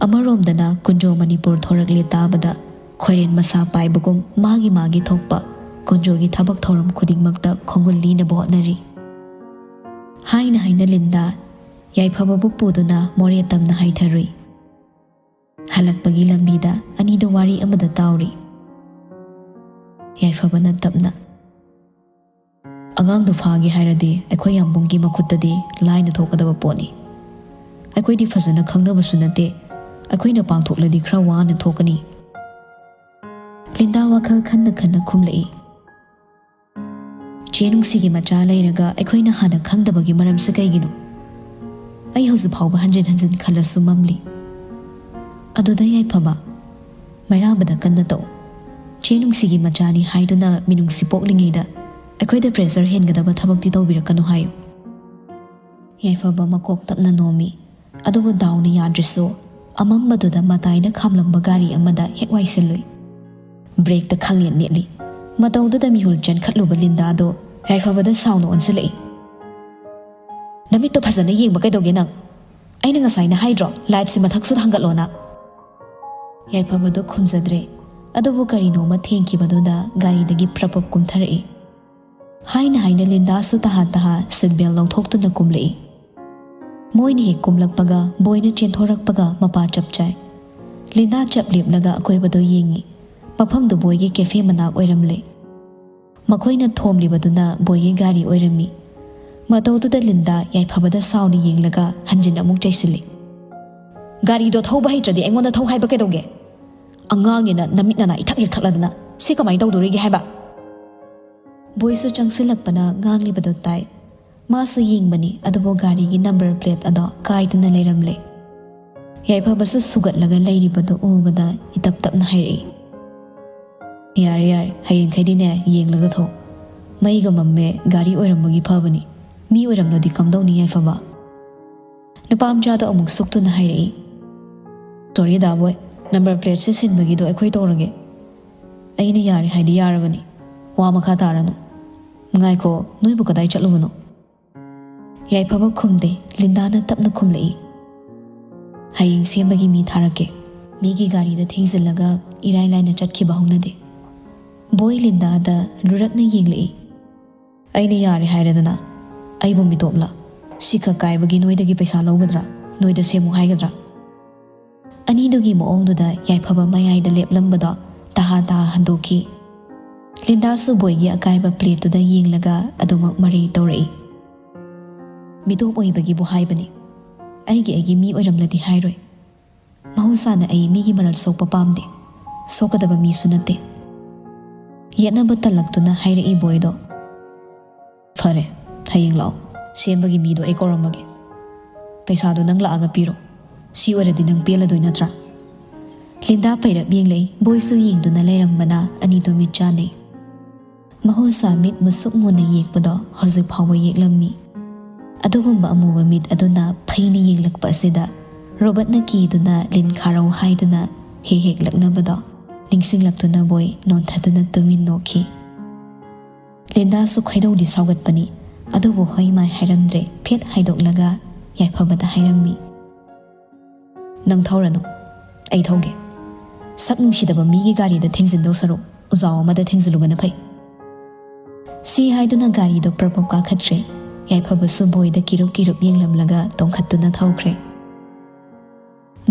ꯑꯃꯔꯣꯝꯗꯅ ꯀꯨꯟꯖꯣ ꯃꯅꯤꯄꯨꯔ ꯊꯣꯔꯛꯂꯦ ꯇꯥꯕꯗ ꯈꯣꯏꯔꯦꯟ ꯃꯁꯥ ꯄꯥꯏꯕꯒꯨꯝ ꯃꯥꯒꯤ ꯃꯥꯒꯤ ꯊꯣꯛꯄ ꯀꯨꯟꯖꯣꯒꯤ ꯊꯕꯛ ꯊꯧꯔꯝ ꯈꯨꯗꯤꯡꯃꯛꯇ ꯈꯣꯡꯒꯨꯜ ꯂꯤꯅꯕ ꯍꯣꯠꯅꯔꯤ꯫ ꯍꯥꯏꯅ ꯍꯥꯏꯅ ꯂꯤꯟꯗꯥ ꯌꯥꯏꯐꯕꯕꯨ ꯄꯨꯗꯨꯅ ꯃꯣꯔꯦ ꯇꯝꯅ ꯍꯥꯏꯊꯔꯨꯏ꯫ ꯍꯜꯂꯛꯄꯒꯤ ꯂꯝꯕꯤꯗ ꯑꯅꯤꯗꯣ ꯋꯥꯔꯤ ꯑꯃꯗ ꯇꯥꯎꯔꯤ꯫ ꯌꯥꯏꯐꯕꯅ ꯇꯞꯅ, "ꯑꯉꯥꯡꯗꯨ ꯐꯥꯒꯦ ꯍꯥꯏꯔꯗꯤ ꯑꯩꯈꯣꯏ ꯌꯥꯝꯕꯨꯡꯒꯤ ꯃꯈꯨꯠꯇꯗꯤ ꯂꯥꯏꯅ ꯊꯣꯛꯀꯗꯕ ꯄꯣꯠꯅꯤ꯫ ꯑꯩꯈꯣꯏꯗꯤ ꯐꯖꯅ ꯈꯪꯅꯕꯁꯨ ꯅꯠꯇꯦ꯫ ꯑꯩꯈꯣꯏꯅ ꯄꯥꯡꯊꯣꯛꯂꯗꯤ ꯈꯔ ꯋꯥꯅ ꯊꯣꯛꯀꯅꯤ꯫" ꯂꯤꯟꯗꯥ ꯋꯥꯈꯜ ꯈꯟꯅ ꯈꯟꯅ ꯈꯨꯝꯂꯛꯏ꯫ "ꯆꯦ ꯅꯨꯡꯁꯤꯒꯤ ꯃꯆꯥ ꯂꯩꯔꯒ ꯑꯩꯈꯣꯏꯅ ꯍꯥꯟꯅ ꯈꯪꯗꯕꯒꯤ ꯃꯔꯝꯁꯦ ꯀꯩꯒꯤꯅꯣ? ꯑꯩ ꯍꯧꯖꯤꯛ ꯐꯥꯎꯕ ꯍꯟꯖꯤꯟ ꯍꯟꯖꯤꯟ ꯈꯜꯂꯁꯨ ꯃꯝꯂꯤ꯫" ꯑꯗꯨꯗ ꯌꯥꯏꯐꯕ, "ꯃꯩꯔꯥꯕꯗ ꯀꯟꯅ ꯇꯧ꯫ ꯆꯦ ꯅꯨꯡꯁꯤꯒꯤ ꯃꯆꯥꯅꯤ ꯍꯥꯏꯗꯨꯅ ꯃꯤꯅꯨꯡꯁꯤ ꯄꯣꯛꯂꯤꯉꯩꯗ ꯑꯩꯈꯣꯏꯗ ꯄ꯭ꯔꯦꯁꯔ ꯍꯦꯟꯒꯗꯕ ꯊꯕꯛꯇꯤ ꯇꯧꯕꯤꯔꯛꯀꯅꯨ ꯍꯥꯏꯌꯨ꯫" ꯌꯥꯏꯐꯕ ꯃꯀꯣꯛ ꯇꯞꯅ ꯅꯣꯝꯃꯤ꯫ ꯑꯗꯨꯕꯨ ꯗꯥꯎꯅ ꯌꯥꯗ꯭ꯔꯁꯨ ꯑꯃꯝꯕꯗꯨꯗ ꯃꯇꯥꯏꯗ ꯈꯥꯝꯂꯝꯕ ꯒꯥꯔꯤ ꯑꯃꯗ ꯍꯦꯛ ꯋꯥꯏꯁꯤꯜꯂꯨꯏ꯫ ꯕ꯭ꯔꯦꯛꯇ ꯈꯪꯂꯦꯟ ꯅꯦꯠꯂꯤ꯫ ꯃꯇꯧꯗꯨꯗ ꯃꯤꯍꯨꯜ ꯆꯦꯟꯈꯠꯂꯨꯕ ꯂꯤꯟꯗꯥꯗꯣ ꯌꯥꯏꯐꯕꯗ ꯁꯥꯎꯅ ꯑꯣꯟꯁꯤꯜꯂꯛꯏ꯫ "ꯅꯃꯤꯠꯇꯣ ꯐꯖꯅ ꯌꯦꯡꯕ ꯀꯩꯗꯧꯒꯦ ꯅꯪ? ꯑꯩꯅ ꯉꯁꯥꯏꯅ ꯍꯥꯏꯗ꯭ꯔꯣ ꯂꯥꯏꯠꯁꯦ ꯃꯊꯛꯁꯨ ꯊꯥꯡꯒꯠꯂꯣꯅ?" ꯌꯥꯏꯐꯕꯗꯣ ꯈꯨꯝꯖꯗ꯭ꯔꯦ꯫ ꯑꯗꯨꯕꯨ ꯀꯔꯤꯅꯣꯃ ꯊꯦꯡꯈꯤꯕꯗꯨꯗ ꯒꯥꯔꯤꯗꯒꯤ ꯄ꯭ꯔꯞ ꯄ꯭ꯔꯞ ꯀꯨꯝꯊꯔꯛꯏ꯫ ꯍꯥꯏꯅ ꯍꯥꯏꯅ ꯂꯤꯟꯗꯥꯁꯨ ꯇꯍꯥ ꯇꯍꯥ ꯁꯤꯠ ꯕꯦꯜ ꯂꯧꯊꯣꯛꯇꯨꯅ ꯀꯨꯝꯂꯛꯏ꯫ ꯃꯣꯏꯅ ꯍꯦꯛ ꯀꯨꯝꯂꯛꯄꯒ ꯕꯣꯏꯅ ꯆꯦꯟꯊꯣꯔꯛꯄꯒ ꯃꯄꯥ ꯆꯞ ꯆꯥꯏ꯫ ꯂꯤꯟꯗꯥ ꯆꯞ ꯂꯦꯞꯂꯒ ꯑꯀꯣꯏꯕꯗꯣ ꯌꯦꯡꯉꯤ꯫ ꯃꯐꯝꯗꯨ ꯕꯣꯏꯒꯤ ꯀꯦꯐꯦ ꯃꯅꯥꯛ ꯑꯣꯏꯔꯝꯂꯦ꯫ ꯃꯈꯣꯏꯅ ꯊꯣꯝꯂꯤꯕꯗꯨꯅ ꯕꯣꯏꯒꯤ ꯒꯥꯔꯤ ꯑꯣꯏꯔꯝꯃꯤ꯫ ꯃꯇꯧꯗꯨꯗ ꯂꯤꯟꯗꯥ ꯌꯥꯏꯐꯕꯗ ꯁꯥꯎꯅ ꯌꯦꯡꯂꯒ ꯍꯟꯖꯤꯟ ꯑꯃꯨꯛ ꯆꯩꯁꯤꯜꯂꯤ꯫ "ꯒꯥꯔꯤꯗꯣ ꯊꯧꯕ ꯍꯩꯇ꯭ꯔꯗꯤ ꯑꯩꯉꯣꯟꯗ ꯊꯧ ꯍꯥꯏꯕ ꯀꯩꯗꯧꯒꯦ? ꯑꯉꯥꯡꯅꯤꯅ ꯅꯃꯤꯠ ꯅꯅꯥ ꯏꯊꯛ ꯍꯦꯛ ꯊꯛꯂꯗꯅ ꯁꯤ ꯀꯃꯥꯏꯅ ꯇꯧꯗꯣꯔꯤꯒꯦ ꯍꯥꯏꯕ?" ꯕꯣꯏꯁꯨ ꯆꯪꯁꯤꯜꯂꯛꯄꯅ ꯉꯥꯡꯂꯤꯕꯗꯣ ꯇꯥꯏ꯫ ꯃꯥꯁꯨ ꯌꯦꯡꯕꯅꯤ, ꯑꯗꯨꯕꯨ ꯒꯥꯔꯤꯒꯤ ꯅꯝꯕꯔ ꯄ꯭ꯂꯦꯠ ꯑꯗꯣ ꯀꯥꯏꯗꯨꯅ ꯂꯩꯔꯝꯂꯦ꯫ ꯌꯥꯏꯐꯕꯁꯨ ꯁꯨꯒꯠꯂꯒ ꯂꯩꯔꯤꯕꯗꯨ ꯎꯕꯗ ꯏꯇꯞ ꯇꯞꯅ ꯍꯥꯏꯔꯛꯏ, "ꯌꯥꯔꯦ ꯌꯥꯔꯦ, ꯍꯌꯦꯡꯈꯩꯗꯤꯅꯦ ꯌꯦꯡꯂꯒ ꯊꯧ꯫ ꯃꯩꯒ ꯃꯝꯃꯦ, ꯒꯥꯔꯤ ꯑꯣꯏꯔꯝꯕꯒꯤ ꯐꯕꯅꯤ, ꯃꯤ ꯑꯣꯏꯔꯝꯂꯗꯤ ꯀꯝꯗꯧꯅꯤ ꯌꯥꯏꯐꯕ?" ꯅꯨꯄꯥ ꯃꯆꯥꯗꯣ ꯑꯃꯨꯛ ꯁꯨꯛꯇꯨꯅ ꯍꯥꯏꯔꯛꯏ, "ꯁꯣꯔꯤ ꯗꯥꯕꯣꯏ, ꯅꯝꯕꯔ ꯄ꯭ꯂꯦꯠꯁꯦ ꯁꯤꯟꯕꯒꯤꯗꯣ ꯑꯩꯈꯣꯏ ꯇꯧꯔꯒꯦ꯫ ꯑꯩꯅ ꯌꯥꯔꯦ ꯍꯥꯏꯗꯤ ꯌꯥꯔꯕꯅꯤ, ꯋꯥ ꯃꯈꯥ ꯇꯥꯔꯅꯨ꯫ ꯉꯥꯏꯈꯣ, ꯅꯣꯏꯕꯨ ꯀꯗꯥꯏ ꯆꯠꯂꯨꯕꯅꯣ?" ꯌꯥꯏꯐꯕ ꯈꯨꯝꯗꯦ꯫ ꯂꯤꯟꯗꯥꯅ ꯇꯞꯅ ꯈꯨꯝꯂꯛꯏ, "ꯍꯌꯦꯡ ꯁꯦꯝꯕꯒꯤ ꯃꯤ ꯊꯥꯔꯛꯀꯦ꯫ ꯃꯤꯒꯤ ꯒꯥꯔꯤꯗ ꯊꯦꯡꯖꯤꯜꯂꯒ ꯏꯔꯥꯏ ꯂꯥꯏꯅ ꯆꯠꯈꯤꯕ ꯍꯧꯅꯗꯦ꯫" ꯕꯣꯏ ꯂꯤꯟꯗꯥꯗ ꯂꯨꯔꯛꯅ ꯌꯦꯡꯂꯛꯏ꯫ "ꯑꯩꯅ ꯌꯥꯔꯦ ꯍꯥꯏꯔꯦꯗꯅ, ꯑꯩꯕꯨ ꯃꯤꯇꯣꯞꯂ? ꯁꯤꯈꯛ ꯀꯥꯏꯕꯒꯤ ꯅꯣꯏꯗꯒꯤ ꯄꯩꯁꯥ ꯂꯧꯒꯗ꯭ꯔꯥ? ꯅꯣꯏꯗ ꯁꯦꯝꯃꯨ ꯍꯥꯏꯒꯗ꯭ꯔꯥ?" ꯑꯅꯤꯗꯨꯒꯤ ꯃꯑꯣꯡꯗꯨꯗ ꯌꯥꯏꯐꯕ ꯃꯌꯥꯏꯗ ꯂꯦꯞꯂꯝꯕꯗꯣ ꯇꯍꯥ ꯇꯍꯥ ꯍꯟꯗꯣꯛꯈꯤ꯫ ꯂꯤꯟꯗꯥꯁꯨ ꯕꯣꯏꯒꯤ ꯑꯀꯥꯏꯕ ꯄ꯭ꯂꯦꯠꯇꯨꯗ ꯌꯦꯡꯂꯒ ꯑꯗꯨꯃꯛ ꯃꯔꯩ ꯇꯧꯔꯛꯏ꯫ "ꯃꯤꯇꯣꯞ ꯑꯣꯏꯕꯒꯤꯕꯨ ꯍꯥꯏꯕꯅꯤ꯫ ꯑꯩꯒꯤ ꯑꯩꯒꯤ ꯃꯤ ꯑꯣꯏꯔꯝꯂꯗꯤ ꯍꯥꯏꯔꯣꯏ꯫ ꯃꯍꯧꯁꯥꯅ ꯑꯩ ꯃꯤꯒꯤ ꯃꯔꯜ ꯁꯣꯛꯄ ꯄꯥꯝꯗꯦ꯫ ꯁꯣꯛꯀꯗꯕ ꯃꯤꯁꯨ ꯅꯠꯇꯦ꯫" ꯌꯦꯠꯅꯕ ꯇꯜꯂꯛꯇꯨꯅ ꯍꯥꯏꯔꯛꯏ ꯕꯣꯏꯗꯣ꯫ "ꯐꯔꯦ, ꯍꯌꯦꯡ ꯂꯥꯛꯑꯣ꯫ ꯁꯦꯝꯕꯒꯤ ꯃꯤꯗꯣ ꯑꯩ ꯀꯧꯔꯝꯃꯒꯦ꯫ ꯄꯩꯁꯥꯗꯣ ꯅꯪ ꯂꯥꯛꯑꯒ ꯄꯤꯔꯣ꯫ ꯁꯤ ꯑꯣꯏꯔꯗꯤ ꯅꯪ ꯄꯦꯜꯂꯗꯣꯏ ꯅꯠꯇ꯭ꯔꯥ?" ꯂꯤꯟꯗꯥ ꯄꯩꯔꯞ ꯌꯦꯡꯂꯛꯏ꯫ ꯕꯣꯏꯁꯨ ꯌꯦꯡꯗꯨꯅ ꯂꯩꯔꯝꯕꯅ ꯑꯅꯤꯗꯨ ꯃꯤꯠ ꯆꯥꯟꯅꯩ꯫ ꯃꯍꯧꯁꯥ ꯃꯤꯠ ꯃꯨꯁꯨꯛ ꯃꯨꯅ ꯌꯦꯛꯄꯗꯣ ꯍꯧꯖꯤꯛ ꯐꯥꯎꯕ ꯌꯦꯛꯂꯝꯃꯤ꯫ ꯑꯗꯨꯒꯨꯝꯕ ꯑꯃꯨꯕ ꯃꯤꯠ ꯑꯗꯨꯅ ꯐꯩꯅ ꯌꯦꯡꯂꯛꯄ ꯑꯁꯤꯗ ꯔꯣꯕꯔꯠꯅ ꯀꯤꯗꯨꯅ ꯂꯤꯟ ꯈꯥꯔꯧ ꯍꯥꯏꯗꯨꯅ ꯍꯦꯛ ꯍꯦꯛ ꯂꯛꯅꯕꯗꯣ ꯅꯤꯡꯁꯤꯡꯂꯛꯇꯨꯅ ꯕꯣꯏ ꯅꯣꯟꯊꯗꯨꯅ ꯇꯨꯃꯤꯟ ꯅꯣꯛꯈꯤ꯫ ꯂꯤꯟꯗꯥꯁꯨ ꯈꯣꯏꯗꯧꯗꯤ ꯁꯥꯎꯒꯠꯄꯅꯤ, ꯑꯗꯨꯕꯨ ꯍꯣꯏ ꯃꯥꯏ ꯍꯥꯏꯔꯝꯗ꯭ꯔꯦ꯫ ꯐꯦꯠ ꯍꯥꯏꯗꯣꯛꯂꯒ ꯌꯥꯏꯐꯕꯗ ꯍꯥꯏꯔꯝꯃꯤ, "ꯅꯪ ꯊꯧꯔꯅꯨ, ꯑꯩ ꯊꯧꯒꯦ꯫ ꯁꯛ ꯅꯨꯡꯁꯤꯗꯕ ꯃꯤꯒꯤ ꯒꯥꯔꯤꯗ ꯊꯦꯡꯖꯤꯟꯗꯧ ꯁꯔꯨꯛ ꯎꯖꯥꯎ ꯑꯃꯗ ꯊꯦꯡꯖꯤꯜꯂꯨꯕꯅ ꯐꯩ꯫" ꯁꯤ ꯍꯥꯏꯗꯨꯅ ꯒꯥꯔꯤꯗꯣ ꯄ꯭ꯔꯞ ꯄ꯭ꯔꯞ ꯀꯥꯈꯠꯈ꯭ꯔꯦ꯫ ꯌꯥꯏꯐꯕꯁꯨ ꯕꯣꯏꯗ ꯀꯤꯔꯨꯞ ꯀꯤꯔꯨꯞ ꯌꯦꯡꯂꯝꯂꯒ ꯇꯣꯡꯈꯠꯇꯨꯅ ꯊꯧꯈ꯭ꯔꯦ꯫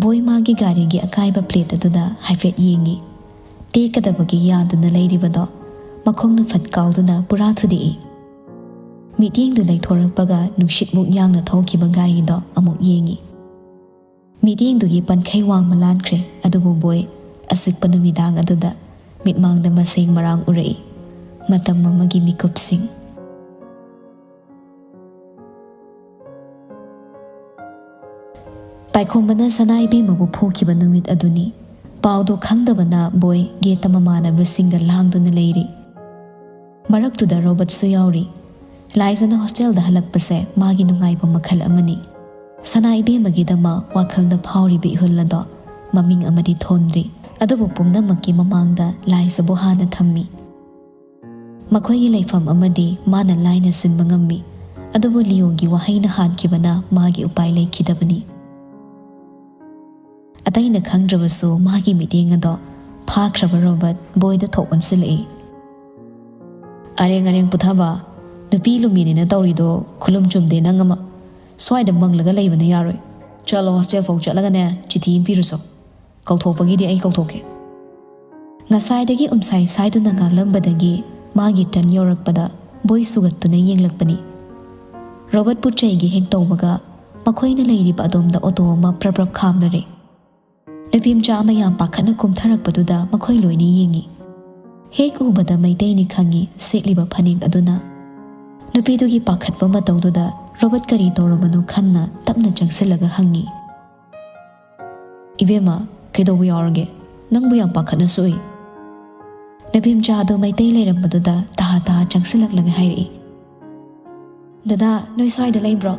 ꯕꯣꯏ ꯃꯥꯒꯤ ꯒꯥꯔꯤꯒꯤ ꯑꯀꯥꯏꯕ ꯄ꯭ꯂꯦꯠ ꯑꯗꯨꯗ ꯍꯥꯏꯐꯦꯠ ꯌꯦꯡꯉꯤ꯫ ꯇꯦꯛꯀꯗꯕꯒꯤ ꯌꯥꯗꯨꯅ ꯂꯩꯔꯤꯕꯗꯣ ꯃꯈꯣꯡꯅ ꯐꯠ ꯀꯥꯎꯗꯨꯅ ꯄꯨꯔꯥ ꯊꯨꯗꯦꯛꯏ꯫ ꯃꯤꯠꯌꯦꯡꯗꯨ ꯂꯩꯊꯣꯔꯛꯄꯒ ꯅꯨꯡꯁꯤꯠꯃꯨꯛ ꯌꯥꯡꯅ ꯊꯧꯈꯤꯕ ꯒꯥꯔꯤꯗꯣ ꯑꯃꯨꯛ ꯌꯦꯡꯉꯤ꯫ ꯃꯤꯠꯌꯦꯡꯗꯨꯒꯤ ꯄꯟꯈꯩ ꯋꯥꯡꯃ ꯂꯥꯟꯈ꯭ꯔꯦ, ꯑꯗꯨꯕꯨ ꯕꯣꯏ ꯑꯁꯤꯛꯄ ꯅꯨꯃꯤꯗꯥꯡ ꯑꯗꯨꯗ ꯃꯤꯠꯃꯥꯡꯗ ꯃꯁꯦꯡ ꯃꯔꯥꯡ ꯎꯔꯛꯏ꯫ ꯃꯇꯝ ꯑꯃꯒꯤ ꯃꯤꯀꯨꯞꯁꯤꯡ꯫ ꯄꯥꯏꯈꯣꯝꯕꯅ ꯁꯅꯥ ꯏꯕꯦꯝꯃꯕꯨ ꯐꯨꯈꯤꯕ ꯅꯨꯃꯤꯠ ꯑꯗꯨꯅꯤ꯫ ꯄꯥꯎꯗꯣ ꯈꯪꯗꯕꯅ ꯕꯣꯏ ꯒꯦꯠꯇ ꯃꯃꯥꯟꯅꯕꯁꯤꯡꯒ ꯂꯥꯡꯗꯨꯅ ꯂꯩꯔꯤ꯫ ꯃꯔꯛꯇꯨꯗ ꯔꯣꯕꯔꯠꯁꯨ ꯌꯥꯎꯔꯤ꯫ ꯂꯥꯏꯖꯅ ꯍꯣꯁꯇꯦꯜꯗ ꯍꯜꯂꯛꯄꯁꯦ ꯃꯥꯒꯤ ꯅꯨꯡꯉꯥꯏꯕ ꯃꯈꯜ ꯑꯃꯅꯤ꯫ ꯁꯅꯥ ꯏꯕꯦꯝꯃꯒꯤꯗꯃꯛ ꯋꯥꯈꯜꯗ ꯐꯥꯎꯔꯤꯕ ꯏꯍꯨꯜ ꯑꯗꯣ ꯃꯃꯤꯡ ꯑꯃꯗꯤ ꯊꯣꯟꯗ꯭ꯔꯤ꯫ ꯑꯗꯨꯕꯨ ꯄꯨꯝꯅꯃꯛꯀꯤ ꯃꯃꯥꯡꯗ ꯂꯥꯏꯖꯕꯨ ꯍꯥꯟꯅ ꯊꯝꯃꯤ꯫ ꯃꯈꯣꯏꯒꯤ ꯂꯩꯐꯝ ꯑꯃꯗꯤ ꯃꯥꯅ ꯂꯥꯏꯅ ꯁꯤꯟꯕ ꯉꯝꯃꯤ꯫ ꯑꯗꯨꯕꯨ ꯂꯤꯑꯣꯒꯤ ꯋꯥꯍꯩꯅ ꯍꯥꯟꯈꯤꯕꯅ ꯃꯥꯒꯤ ꯎꯄꯥꯏ ꯂꯩꯈꯤꯗꯕꯅꯤ꯫ ꯑꯇꯩꯅ ꯈꯪꯗ꯭ꯔꯕꯁꯨ ꯃꯥꯒꯤ ꯃꯤꯠꯌꯦꯡ ꯑꯗꯣ ꯐꯥꯈ꯭ꯔꯕ ꯔꯣꯕꯔꯠ ꯕꯣꯏꯗ ꯊꯣꯛ ꯑꯣꯟꯁꯤꯜꯂꯛꯏ꯫ "ꯑꯔꯦꯡ ꯑꯔꯦꯡ ꯄꯨꯊꯕ, ꯅꯨꯄꯤ ꯂꯨꯝꯃꯤꯅꯦꯅ ꯇꯧꯔꯤꯗꯣ ꯈꯨꯂꯨꯝ ꯆꯨꯝꯗꯦ ꯅꯪ ꯑꯃ꯫ ꯁ꯭ꯋꯥꯏꯗ ꯃꯪꯂꯒ ꯂꯩꯕꯅ ꯌꯥꯔꯣꯏ꯫ ꯆꯠꯂꯣ, ꯍꯣꯁꯇꯦꯜ ꯐꯥꯎ ꯆꯠꯂꯒꯅꯦ ꯆꯤꯊꯤ ꯑꯃ ꯄꯤꯔꯨꯆꯣ꯫ ꯀꯧꯊꯣꯛꯄꯒꯤꯗꯤ ꯑꯩ ꯀꯧꯊꯣꯛꯀꯦ꯫" ꯉꯁꯥꯏꯗꯒꯤ ꯎꯝꯁꯥꯏ ꯁꯥꯏꯗꯨꯅ ꯉꯥꯡꯂꯝꯕꯗꯒꯤ ꯃꯥꯒꯤ ꯇꯔꯟ ꯌꯧꯔꯛꯄꯗ ꯕꯣꯏ ꯁꯨꯒꯠꯇꯨꯅ ꯌꯦꯡꯂꯛꯄꯅꯤ꯫ ꯔꯣꯕꯔꯠꯄꯨ ꯆꯩꯒꯦ ꯍꯦꯛ ꯇꯧꯕꯒ ꯃꯈꯣꯏꯅ ꯂꯩꯔꯤꯕ ꯑꯗꯣꯝꯗ ꯑꯣꯇꯣ ꯑꯃ ꯄ꯭ꯔꯞ ꯄ꯭ꯔꯞ ꯈꯥꯝꯅꯔꯦ꯫ ꯅꯨꯄꯤ ꯃꯆꯥ ꯑꯃ ꯌꯥꯝ ꯄꯥꯈꯠꯅ ꯀꯨꯝꯊꯔꯛꯄꯗꯨꯗ ꯃꯈꯣꯏ ꯂꯣꯏꯅ ꯌꯦꯡꯉꯤ꯫ ꯍꯦꯛ ꯎꯕꯗ ꯃꯩꯇꯩꯅꯤ ꯈꯪꯉꯤ ꯁꯦꯠꯂꯤꯕ ꯐꯅꯦꯛ ꯑꯗꯨꯅ꯫ ꯅꯨꯄꯤꯗꯨꯒꯤ ꯄꯥꯈꯠꯄ ꯃꯇꯧꯗꯨꯗ ꯔꯣꯕꯔꯠ ꯀꯔꯤ ꯇꯧꯔꯕꯅꯣ ꯈꯟꯅ ꯇꯞꯅ ꯆꯪꯁꯤꯜꯂꯒ ꯍꯪꯉꯤ꯫ "ꯏꯕꯦꯝꯃ, ꯀꯩꯗꯧꯕ ꯌꯥꯎꯔꯒꯦ? ꯅꯪꯕꯨ ꯌꯥꯝ ꯄꯥꯈꯠꯅ ꯁꯣꯛꯏ꯫" ꯅꯨꯄꯤ ꯃꯆꯥ ꯑꯗꯨ ꯃꯩꯇꯩ ꯂꯩꯔꯝꯕꯗꯨꯗ ꯇꯍꯥ ꯇꯍꯥ ꯆꯪꯁꯤꯜꯂꯛꯂꯒ ꯍꯥꯏꯔꯛꯏ꯫ "ꯗꯗꯥ, ꯅꯣꯏ ꯁ꯭ꯋꯥꯏꯗ ꯂꯩꯕ꯭ꯔꯣ?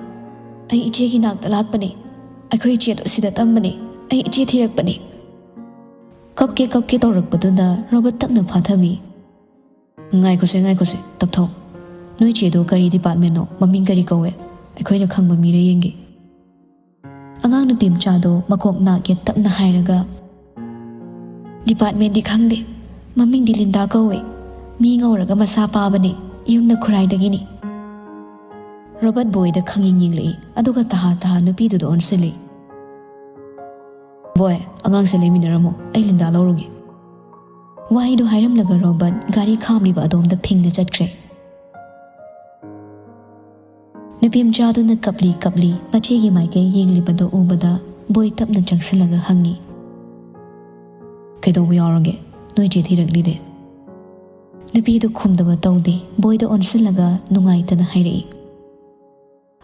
ꯑꯩ ꯏꯆꯦꯒꯤ ꯅꯥꯛꯇ ꯂꯥꯛꯄꯅꯦ꯫ ꯑꯩꯈꯣꯏ ꯏꯆꯦꯗꯣ ꯁꯤꯗ ꯇꯝꯕꯅꯦ꯫ ꯑꯩ ꯏꯆꯦ ꯊꯤꯔꯛꯄꯅꯦ꯫" ꯀꯞꯀꯦ ꯀꯞꯀꯦ ꯇꯧꯔꯛꯄꯗꯨꯗ ꯔꯣꯕꯔꯠ ꯇꯞꯅ ꯐꯥꯊꯕꯤ꯫ "ꯉꯥꯏꯈꯣꯁꯦ, ꯉꯥꯏꯈꯣꯁꯦ, ꯇꯞꯊꯧ꯫ ꯅꯣꯏ ꯆꯦꯗꯣ ꯀꯔꯤ ꯗꯤꯄꯥꯔꯠꯃꯦꯟꯅꯣ? ꯃꯃꯤꯡ ꯀꯔꯤ ꯀꯧꯋꯦ? ꯑꯩꯈꯣꯏꯅ ꯈꯪꯕ ꯃꯤꯔ ꯌꯦꯡꯒꯦ꯫" ꯑꯉꯥꯡ ꯅꯨꯄꯤ ꯃꯆꯥꯗꯣ ꯃꯀꯣꯛ ꯅꯥꯒꯦ ꯇꯞꯅ ꯍꯥꯏꯔꯒ, "ꯗꯤꯄꯥꯔꯠꯃꯦꯟꯗꯤ ꯈꯪꯗꯦ, ꯃꯃꯤꯡꯗꯤ ꯂꯤꯟꯗꯥ ꯀꯧꯋꯦ꯫ ꯃꯤ ꯉꯧꯔꯒ ꯃꯁꯥ ꯄꯥꯕꯅꯦ, ꯌꯨꯝꯅ ꯈꯨꯔꯥꯏꯗꯒꯤꯅꯤ꯫" ꯔꯣꯕꯔꯠ ꯕꯣꯏꯗ ꯈꯪꯌꯦꯡ ꯌꯦꯡꯂꯛꯏ, ꯑꯗꯨꯒ ꯇꯍꯥ ꯇꯍꯥ ꯅꯨꯄꯤꯗꯨꯗ ꯑꯣꯟꯁꯤꯜꯂꯤ꯫ "ꯕꯣꯏ, ꯑꯉꯥꯡꯁꯦ ꯂꯩꯃꯤꯟꯅꯔꯝꯃꯣ, ꯑꯩ ꯂꯤꯟꯗꯥ ꯂꯧꯔꯨꯒꯦ꯫" ꯋꯥꯍꯩꯗꯨ ꯍꯥꯏꯔꯝꯂꯒ ꯔꯣꯕꯔꯠ ꯒꯥꯔꯤ ꯈꯥꯝꯂꯤꯕ ꯑꯗꯣꯝꯗ ꯐꯤꯡꯅ ꯆꯠꯈ꯭ꯔꯦ꯫ ꯅꯨꯄꯤ ꯃꯆꯥꯗꯨꯅ ꯀꯞꯂꯤ ꯀꯞꯂꯤ ꯃꯆꯦꯒꯤ ꯃꯥꯏꯀꯩ ꯌꯦꯡꯂꯤꯕꯗꯨ ꯎꯕꯗ ꯕꯣꯏ ꯇꯞꯅ ꯆꯪꯁꯤꯜꯂꯒ ꯍꯪꯉꯤ, "ꯀꯩꯗꯧꯕ ꯌꯥꯎꯔꯒꯦ? ꯅꯣꯏ ꯆꯦ ꯊꯤꯔꯛꯂꯤꯗꯤ?" ꯅꯨꯄꯤꯗꯨ ꯈꯨꯝꯗꯕ ꯇꯧꯗꯦ, ꯕꯣꯏꯗ ꯑꯣꯟꯁꯤꯜꯂꯒ ꯅꯨꯡꯉꯥꯏꯇꯅ ꯍꯥꯏꯔꯛꯏ,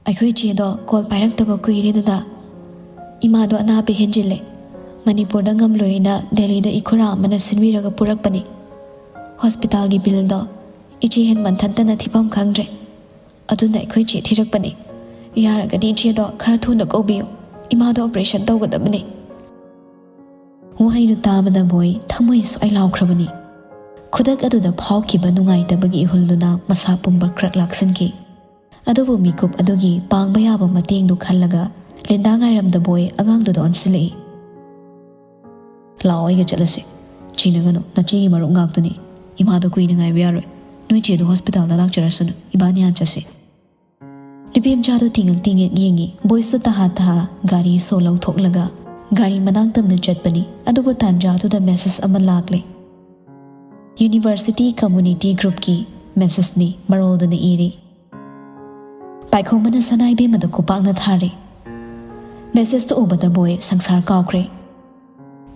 "ꯑꯩꯈꯣꯏ ꯆꯦꯗꯣ ꯀꯣꯜ ꯄꯥꯏꯔꯛꯇꯕ ꯀꯨꯏꯔꯦ ꯗꯗꯥ꯫ ꯏꯃꯥꯗꯣ ꯑꯅꯥꯕ ꯍꯦꯟꯖꯤꯜꯂꯦ꯫ ꯃꯅꯤꯄꯨꯔꯗ ꯉꯝꯂꯣꯏꯅ ꯗꯦꯜꯂꯤꯗ ꯏꯈꯨꯔꯥ ꯑꯃꯅ ꯁꯤꯟꯕꯤꯔꯒ ꯄꯨꯔꯛꯄꯅꯤ꯫ ꯍꯣꯁꯄꯤꯇꯥꯜꯒꯤ ꯕꯤꯜꯗꯣ ꯏꯆꯦ ꯍꯦꯟ ꯃꯟꯊꯟꯇꯅ ꯊꯤꯐꯝ ꯈꯪꯗ꯭ꯔꯦ꯫ ꯑꯗꯨꯅ ꯑꯩꯈꯣꯏ ꯆꯦ ꯊꯤꯔꯛꯄꯅꯤ꯫ ꯌꯥꯔꯒꯗꯤ ꯏꯆꯦꯗꯣ ꯈꯔ ꯊꯨꯅ ꯀꯧꯕꯤꯌꯨ꯫ ꯏꯃꯥꯗꯣ ꯑꯣꯄꯔꯦꯁꯟ ꯇꯧꯒꯗꯕꯅꯤ꯫ ꯋꯥꯍꯩꯗꯨ ꯇꯥꯕꯗ ꯕꯣꯏ ꯊꯃꯣꯏ ꯁ꯭ꯋꯥꯏ ꯂꯥꯎꯈ꯭ꯔꯕꯅꯤ꯫ ꯈꯨꯗꯛ ꯑꯗꯨꯗ ꯐꯥꯎꯈꯤꯕ ꯅꯨꯡꯉꯥꯏꯇꯕꯒꯤ ꯏꯍꯨꯜꯗꯨꯅ ꯃꯁꯥ ꯄꯨꯝꯕ ꯈ꯭ꯔꯛ ꯂꯥꯛꯁꯤꯟꯈꯤ꯫ ꯑꯗꯨꯕꯨ ꯃꯤꯀꯨꯞ ꯑꯗꯨꯒꯤ ꯄꯥꯡꯕ ꯌꯥꯕ ꯃꯇꯦꯡꯗꯨ ꯈꯜꯂꯒ ꯂꯤꯟꯗꯥ ꯉꯥꯏꯔꯝꯗ ꯕꯣꯏ ꯑꯉꯥꯡꯗꯨꯗ ꯑꯣꯟꯁꯤꯜꯂꯛꯏ꯫ "ꯂꯥꯛꯑꯣ, ꯑꯩꯒ ꯆꯠꯂꯁꯤ꯫ ꯆꯤꯡꯅꯒꯅꯨ, ꯅꯆꯦꯒꯤ ꯃꯔꯨꯞ ꯉꯥꯛꯇꯅꯤ꯫ ꯏꯃꯥꯗꯣ ꯀꯨꯏꯅ ꯉꯥꯏꯕ ꯌꯥꯔꯣꯏ꯫ ꯅꯣꯏ ꯆꯦꯗꯣ ꯍꯣꯁꯄꯤꯇꯥꯜꯗ ꯂꯥꯛꯆꯔꯁꯅꯨ, ꯏꯕꯥꯅꯤ ꯍꯥꯟ ꯆꯠꯁꯤ꯫" ꯅꯨꯄꯤ ꯃꯆꯥꯗꯨ ꯇꯤꯡꯉꯛ ꯇꯤꯡꯉꯛ ꯌꯦꯡꯉꯤ꯫ ꯕꯣꯏꯁꯨ ꯇꯍꯥ ꯇꯍꯥ ꯒꯥꯔꯤ ꯁꯣ ꯂꯧꯊꯣꯛꯂꯒ ꯒꯥꯔꯤ ꯃꯅꯥꯛ ꯇꯝꯅ ꯆꯠꯄꯅꯤ꯫ ꯑꯗꯨꯕꯨ ꯇꯥꯟꯖꯥꯗꯨꯗ ꯃꯦꯁꯦꯖ ꯑꯃ ꯂꯥꯛꯂꯦ꯫ University community ꯒ꯭ꯔꯨꯞꯀꯤ ꯃꯦꯁꯦꯖꯅꯤ꯫ ꯃꯔꯣꯜꯗꯨꯅ ꯏꯔꯤ: "ꯄꯥꯏꯈꯣꯝꯕꯅ ꯁꯅꯥ ꯏꯕꯦꯝꯃꯗ ꯈꯨꯄꯥꯛꯅ ꯊꯥꯔꯦ꯫" ꯃꯦꯁꯦꯖꯇꯨ ꯎꯕꯗ ꯕꯣꯏ ꯁꯪꯁꯥꯔ ꯀꯥꯎꯈ꯭ꯔꯦ꯫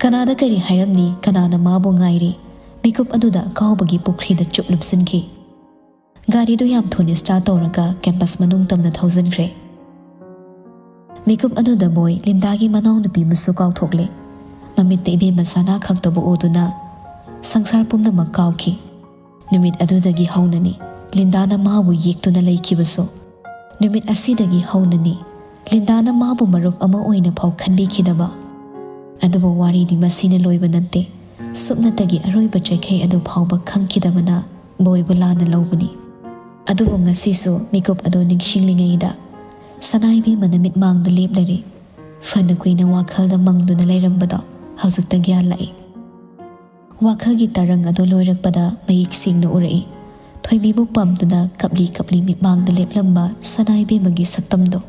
ꯀꯅꯥꯗ ꯀꯔꯤ ꯍꯥꯏꯔꯝꯅꯤ, ꯀꯅꯥꯅ ꯃꯥꯕꯨ ꯉꯥꯏꯔꯤ? ꯃꯤꯀꯨꯞ ꯑꯗꯨꯗ ꯑꯀꯥꯎꯕꯒꯤ ꯄꯨꯈ꯭ꯔꯤꯗ ꯆꯨꯞ ꯂꯨꯞꯁꯤꯟꯈꯤ꯫ ꯒꯥꯔꯤꯗꯨ ꯌꯥꯝ ꯊꯨꯅ ꯁ꯭ꯇꯥꯔꯠ ꯇꯧꯔꯒ ꯀꯦꯝꯄꯁ ꯃꯅꯨꯡ ꯇꯝꯅ ꯊꯧꯖꯤꯟꯈ꯭ꯔꯦ꯫ ꯃꯤꯀꯨꯞ ꯑꯗꯨꯗ ꯕꯣꯏ ꯂꯤꯟꯗꯥꯒꯤ ꯃꯅꯥꯎꯅꯨꯄꯤ ꯑꯃꯁꯨ ꯀꯥꯎꯊꯣꯛꯂꯦ꯫ ꯃꯃꯤꯠꯇ ꯏꯕꯦꯝꯃ ꯁꯅꯥ ꯈꯛꯇꯕꯨ ꯎꯗꯨꯅ ꯁꯪꯁꯥꯔ ꯄꯨꯝꯅꯃꯛ ꯀꯥꯎꯈꯤ꯫ ꯅꯨꯃꯤꯠ ꯑꯗꯨꯗꯒꯤ ꯍꯧꯅꯅꯤ ꯂꯤꯟꯗꯥꯅ ꯃꯥꯕꯨ ꯌꯦꯛꯇꯨꯅ ꯂꯩꯈꯤꯕꯁꯨ꯫ ꯅꯨꯃꯤꯠ ꯑꯁꯤꯗꯒꯤ ꯍꯧꯅꯅꯤ ꯂꯤꯟꯗꯥꯅ ꯃꯥꯕꯨ ꯃꯔꯨꯞ ꯑꯃ ꯑꯣꯏꯅ ꯐꯥꯎ ꯈꯟꯕꯤꯈꯤꯗꯕ꯫ ꯑꯗꯨꯕꯨ ꯋꯥꯔꯤꯗꯤ ꯃꯁꯤꯅ ꯂꯣꯏꯕ ꯅꯠꯇꯦ꯫ ꯁꯨꯞꯅꯇꯒꯤ ꯑꯔꯣꯏꯕ ꯆꯩꯈꯩ ꯑꯗꯨ ꯐꯥꯎꯕ ꯈꯪꯈꯤꯗꯕꯅ ꯕꯣꯏꯕꯨ ꯂꯥꯟꯅ ꯂꯧꯕꯅꯤ꯫ ꯑꯗꯨꯕꯨ ꯉꯁꯤꯁꯨ ꯃꯤꯀꯨꯞ ꯑꯗꯨ ꯅꯤꯡꯁꯤꯡꯂꯤꯉꯩꯗ ꯁꯅꯥ ꯏꯕꯦꯝꯃꯅ ꯃꯤꯠꯃꯥꯡꯗ ꯂꯦꯞꯂꯔꯦ꯫ ꯐꯅ ꯀꯨꯏꯅ ꯋꯥꯈꯜꯗ ꯃꯪꯗꯨꯅ ꯂꯩꯔꯝꯕꯗꯣ ꯍꯧꯖꯤꯛꯇ ꯒ꯭ꯌꯥꯟ ꯂꯥꯛꯏ꯫ ꯋꯥꯈꯜꯒꯤ ꯇꯔꯪ ꯑꯗꯨ ꯂꯣꯏꯔꯛꯄꯗ ꯃꯌꯦꯛ ꯁꯦꯡꯅ ꯎꯔꯛꯏ꯫ ꯊꯣꯏꯕꯤꯕꯨ ꯄꯥꯝꯗꯨꯅ ꯀꯞꯂꯤ ꯀꯞꯂꯤ ꯃꯤꯠꯃꯥꯡꯗ ꯂꯦꯞꯂꯝꯕ ꯁꯅꯥ ꯏꯕꯦꯝꯃꯒꯤ ꯁꯛꯇꯝꯗꯣ꯫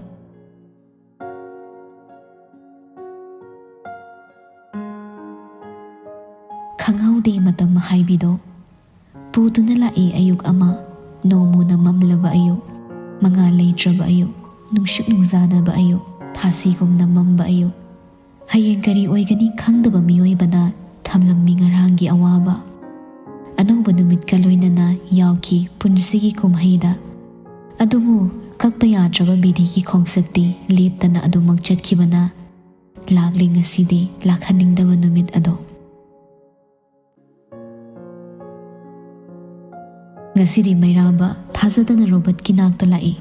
ꯈꯪꯍꯧꯗꯦ ꯃꯇꯝ ꯍꯥꯏꯕꯤꯗꯣ꯫ ꯄꯨꯗꯨꯅ ꯂꯥꯛꯏ ꯑꯌꯨꯛ ꯑꯃ, ꯅꯣꯡꯃꯨꯅ ꯃꯝꯂꯕ ꯑꯌꯨꯛ, ꯃꯉꯥꯜ ꯂꯩꯇ꯭ꯔꯕ ꯑꯌꯨꯛ, ꯅꯨꯡꯁꯤꯠ ꯅꯨꯡꯖꯥꯅꯕ ꯑꯌꯨꯛ, ꯊꯥꯁꯤꯒꯨꯝꯅ ꯃꯝꯕ ꯑꯌꯨꯛ꯫ ꯍꯌꯦꯡ ꯀꯔꯤ ꯑꯣꯏꯒꯅꯤ ꯈꯪꯗꯕ ꯃꯤꯑꯣꯏꯕꯅ ꯊꯝꯂꯝꯃꯤ ꯉꯔꯥꯡꯒꯤ ꯑꯋꯥꯕ꯫ ꯑꯅꯧꯕ ꯅꯨꯃꯤꯠꯀ ꯂꯣꯏꯅꯅ ꯌꯥꯎꯈꯤ ꯄꯨꯟꯁꯤꯒꯤ ꯀꯨꯝꯍꯩꯗ꯫ ꯑꯗꯨꯕꯨ ꯀꯛꯄ ꯌꯥꯗ꯭ꯔꯕ ꯕꯤꯙꯤꯒꯤ ꯈꯣꯡꯆꯠꯇꯤ ꯂꯦꯞꯇꯅ ꯑꯗꯨꯃꯛ ꯆꯠꯈꯤꯕꯅ ꯂꯥꯛꯂꯤ ꯉꯁꯤꯗꯤ ꯂꯥꯛꯍꯟꯅꯤꯡꯗꯕ ꯅꯨꯃꯤꯠ ꯑꯗꯣ꯫ ꯉꯁꯤꯗꯤ ꯃꯩꯔꯥꯕ ꯊꯥꯖꯗꯅ ꯔꯣꯕꯔꯠꯀꯤ ꯅꯥꯛꯇ ꯂꯥꯛꯏ꯫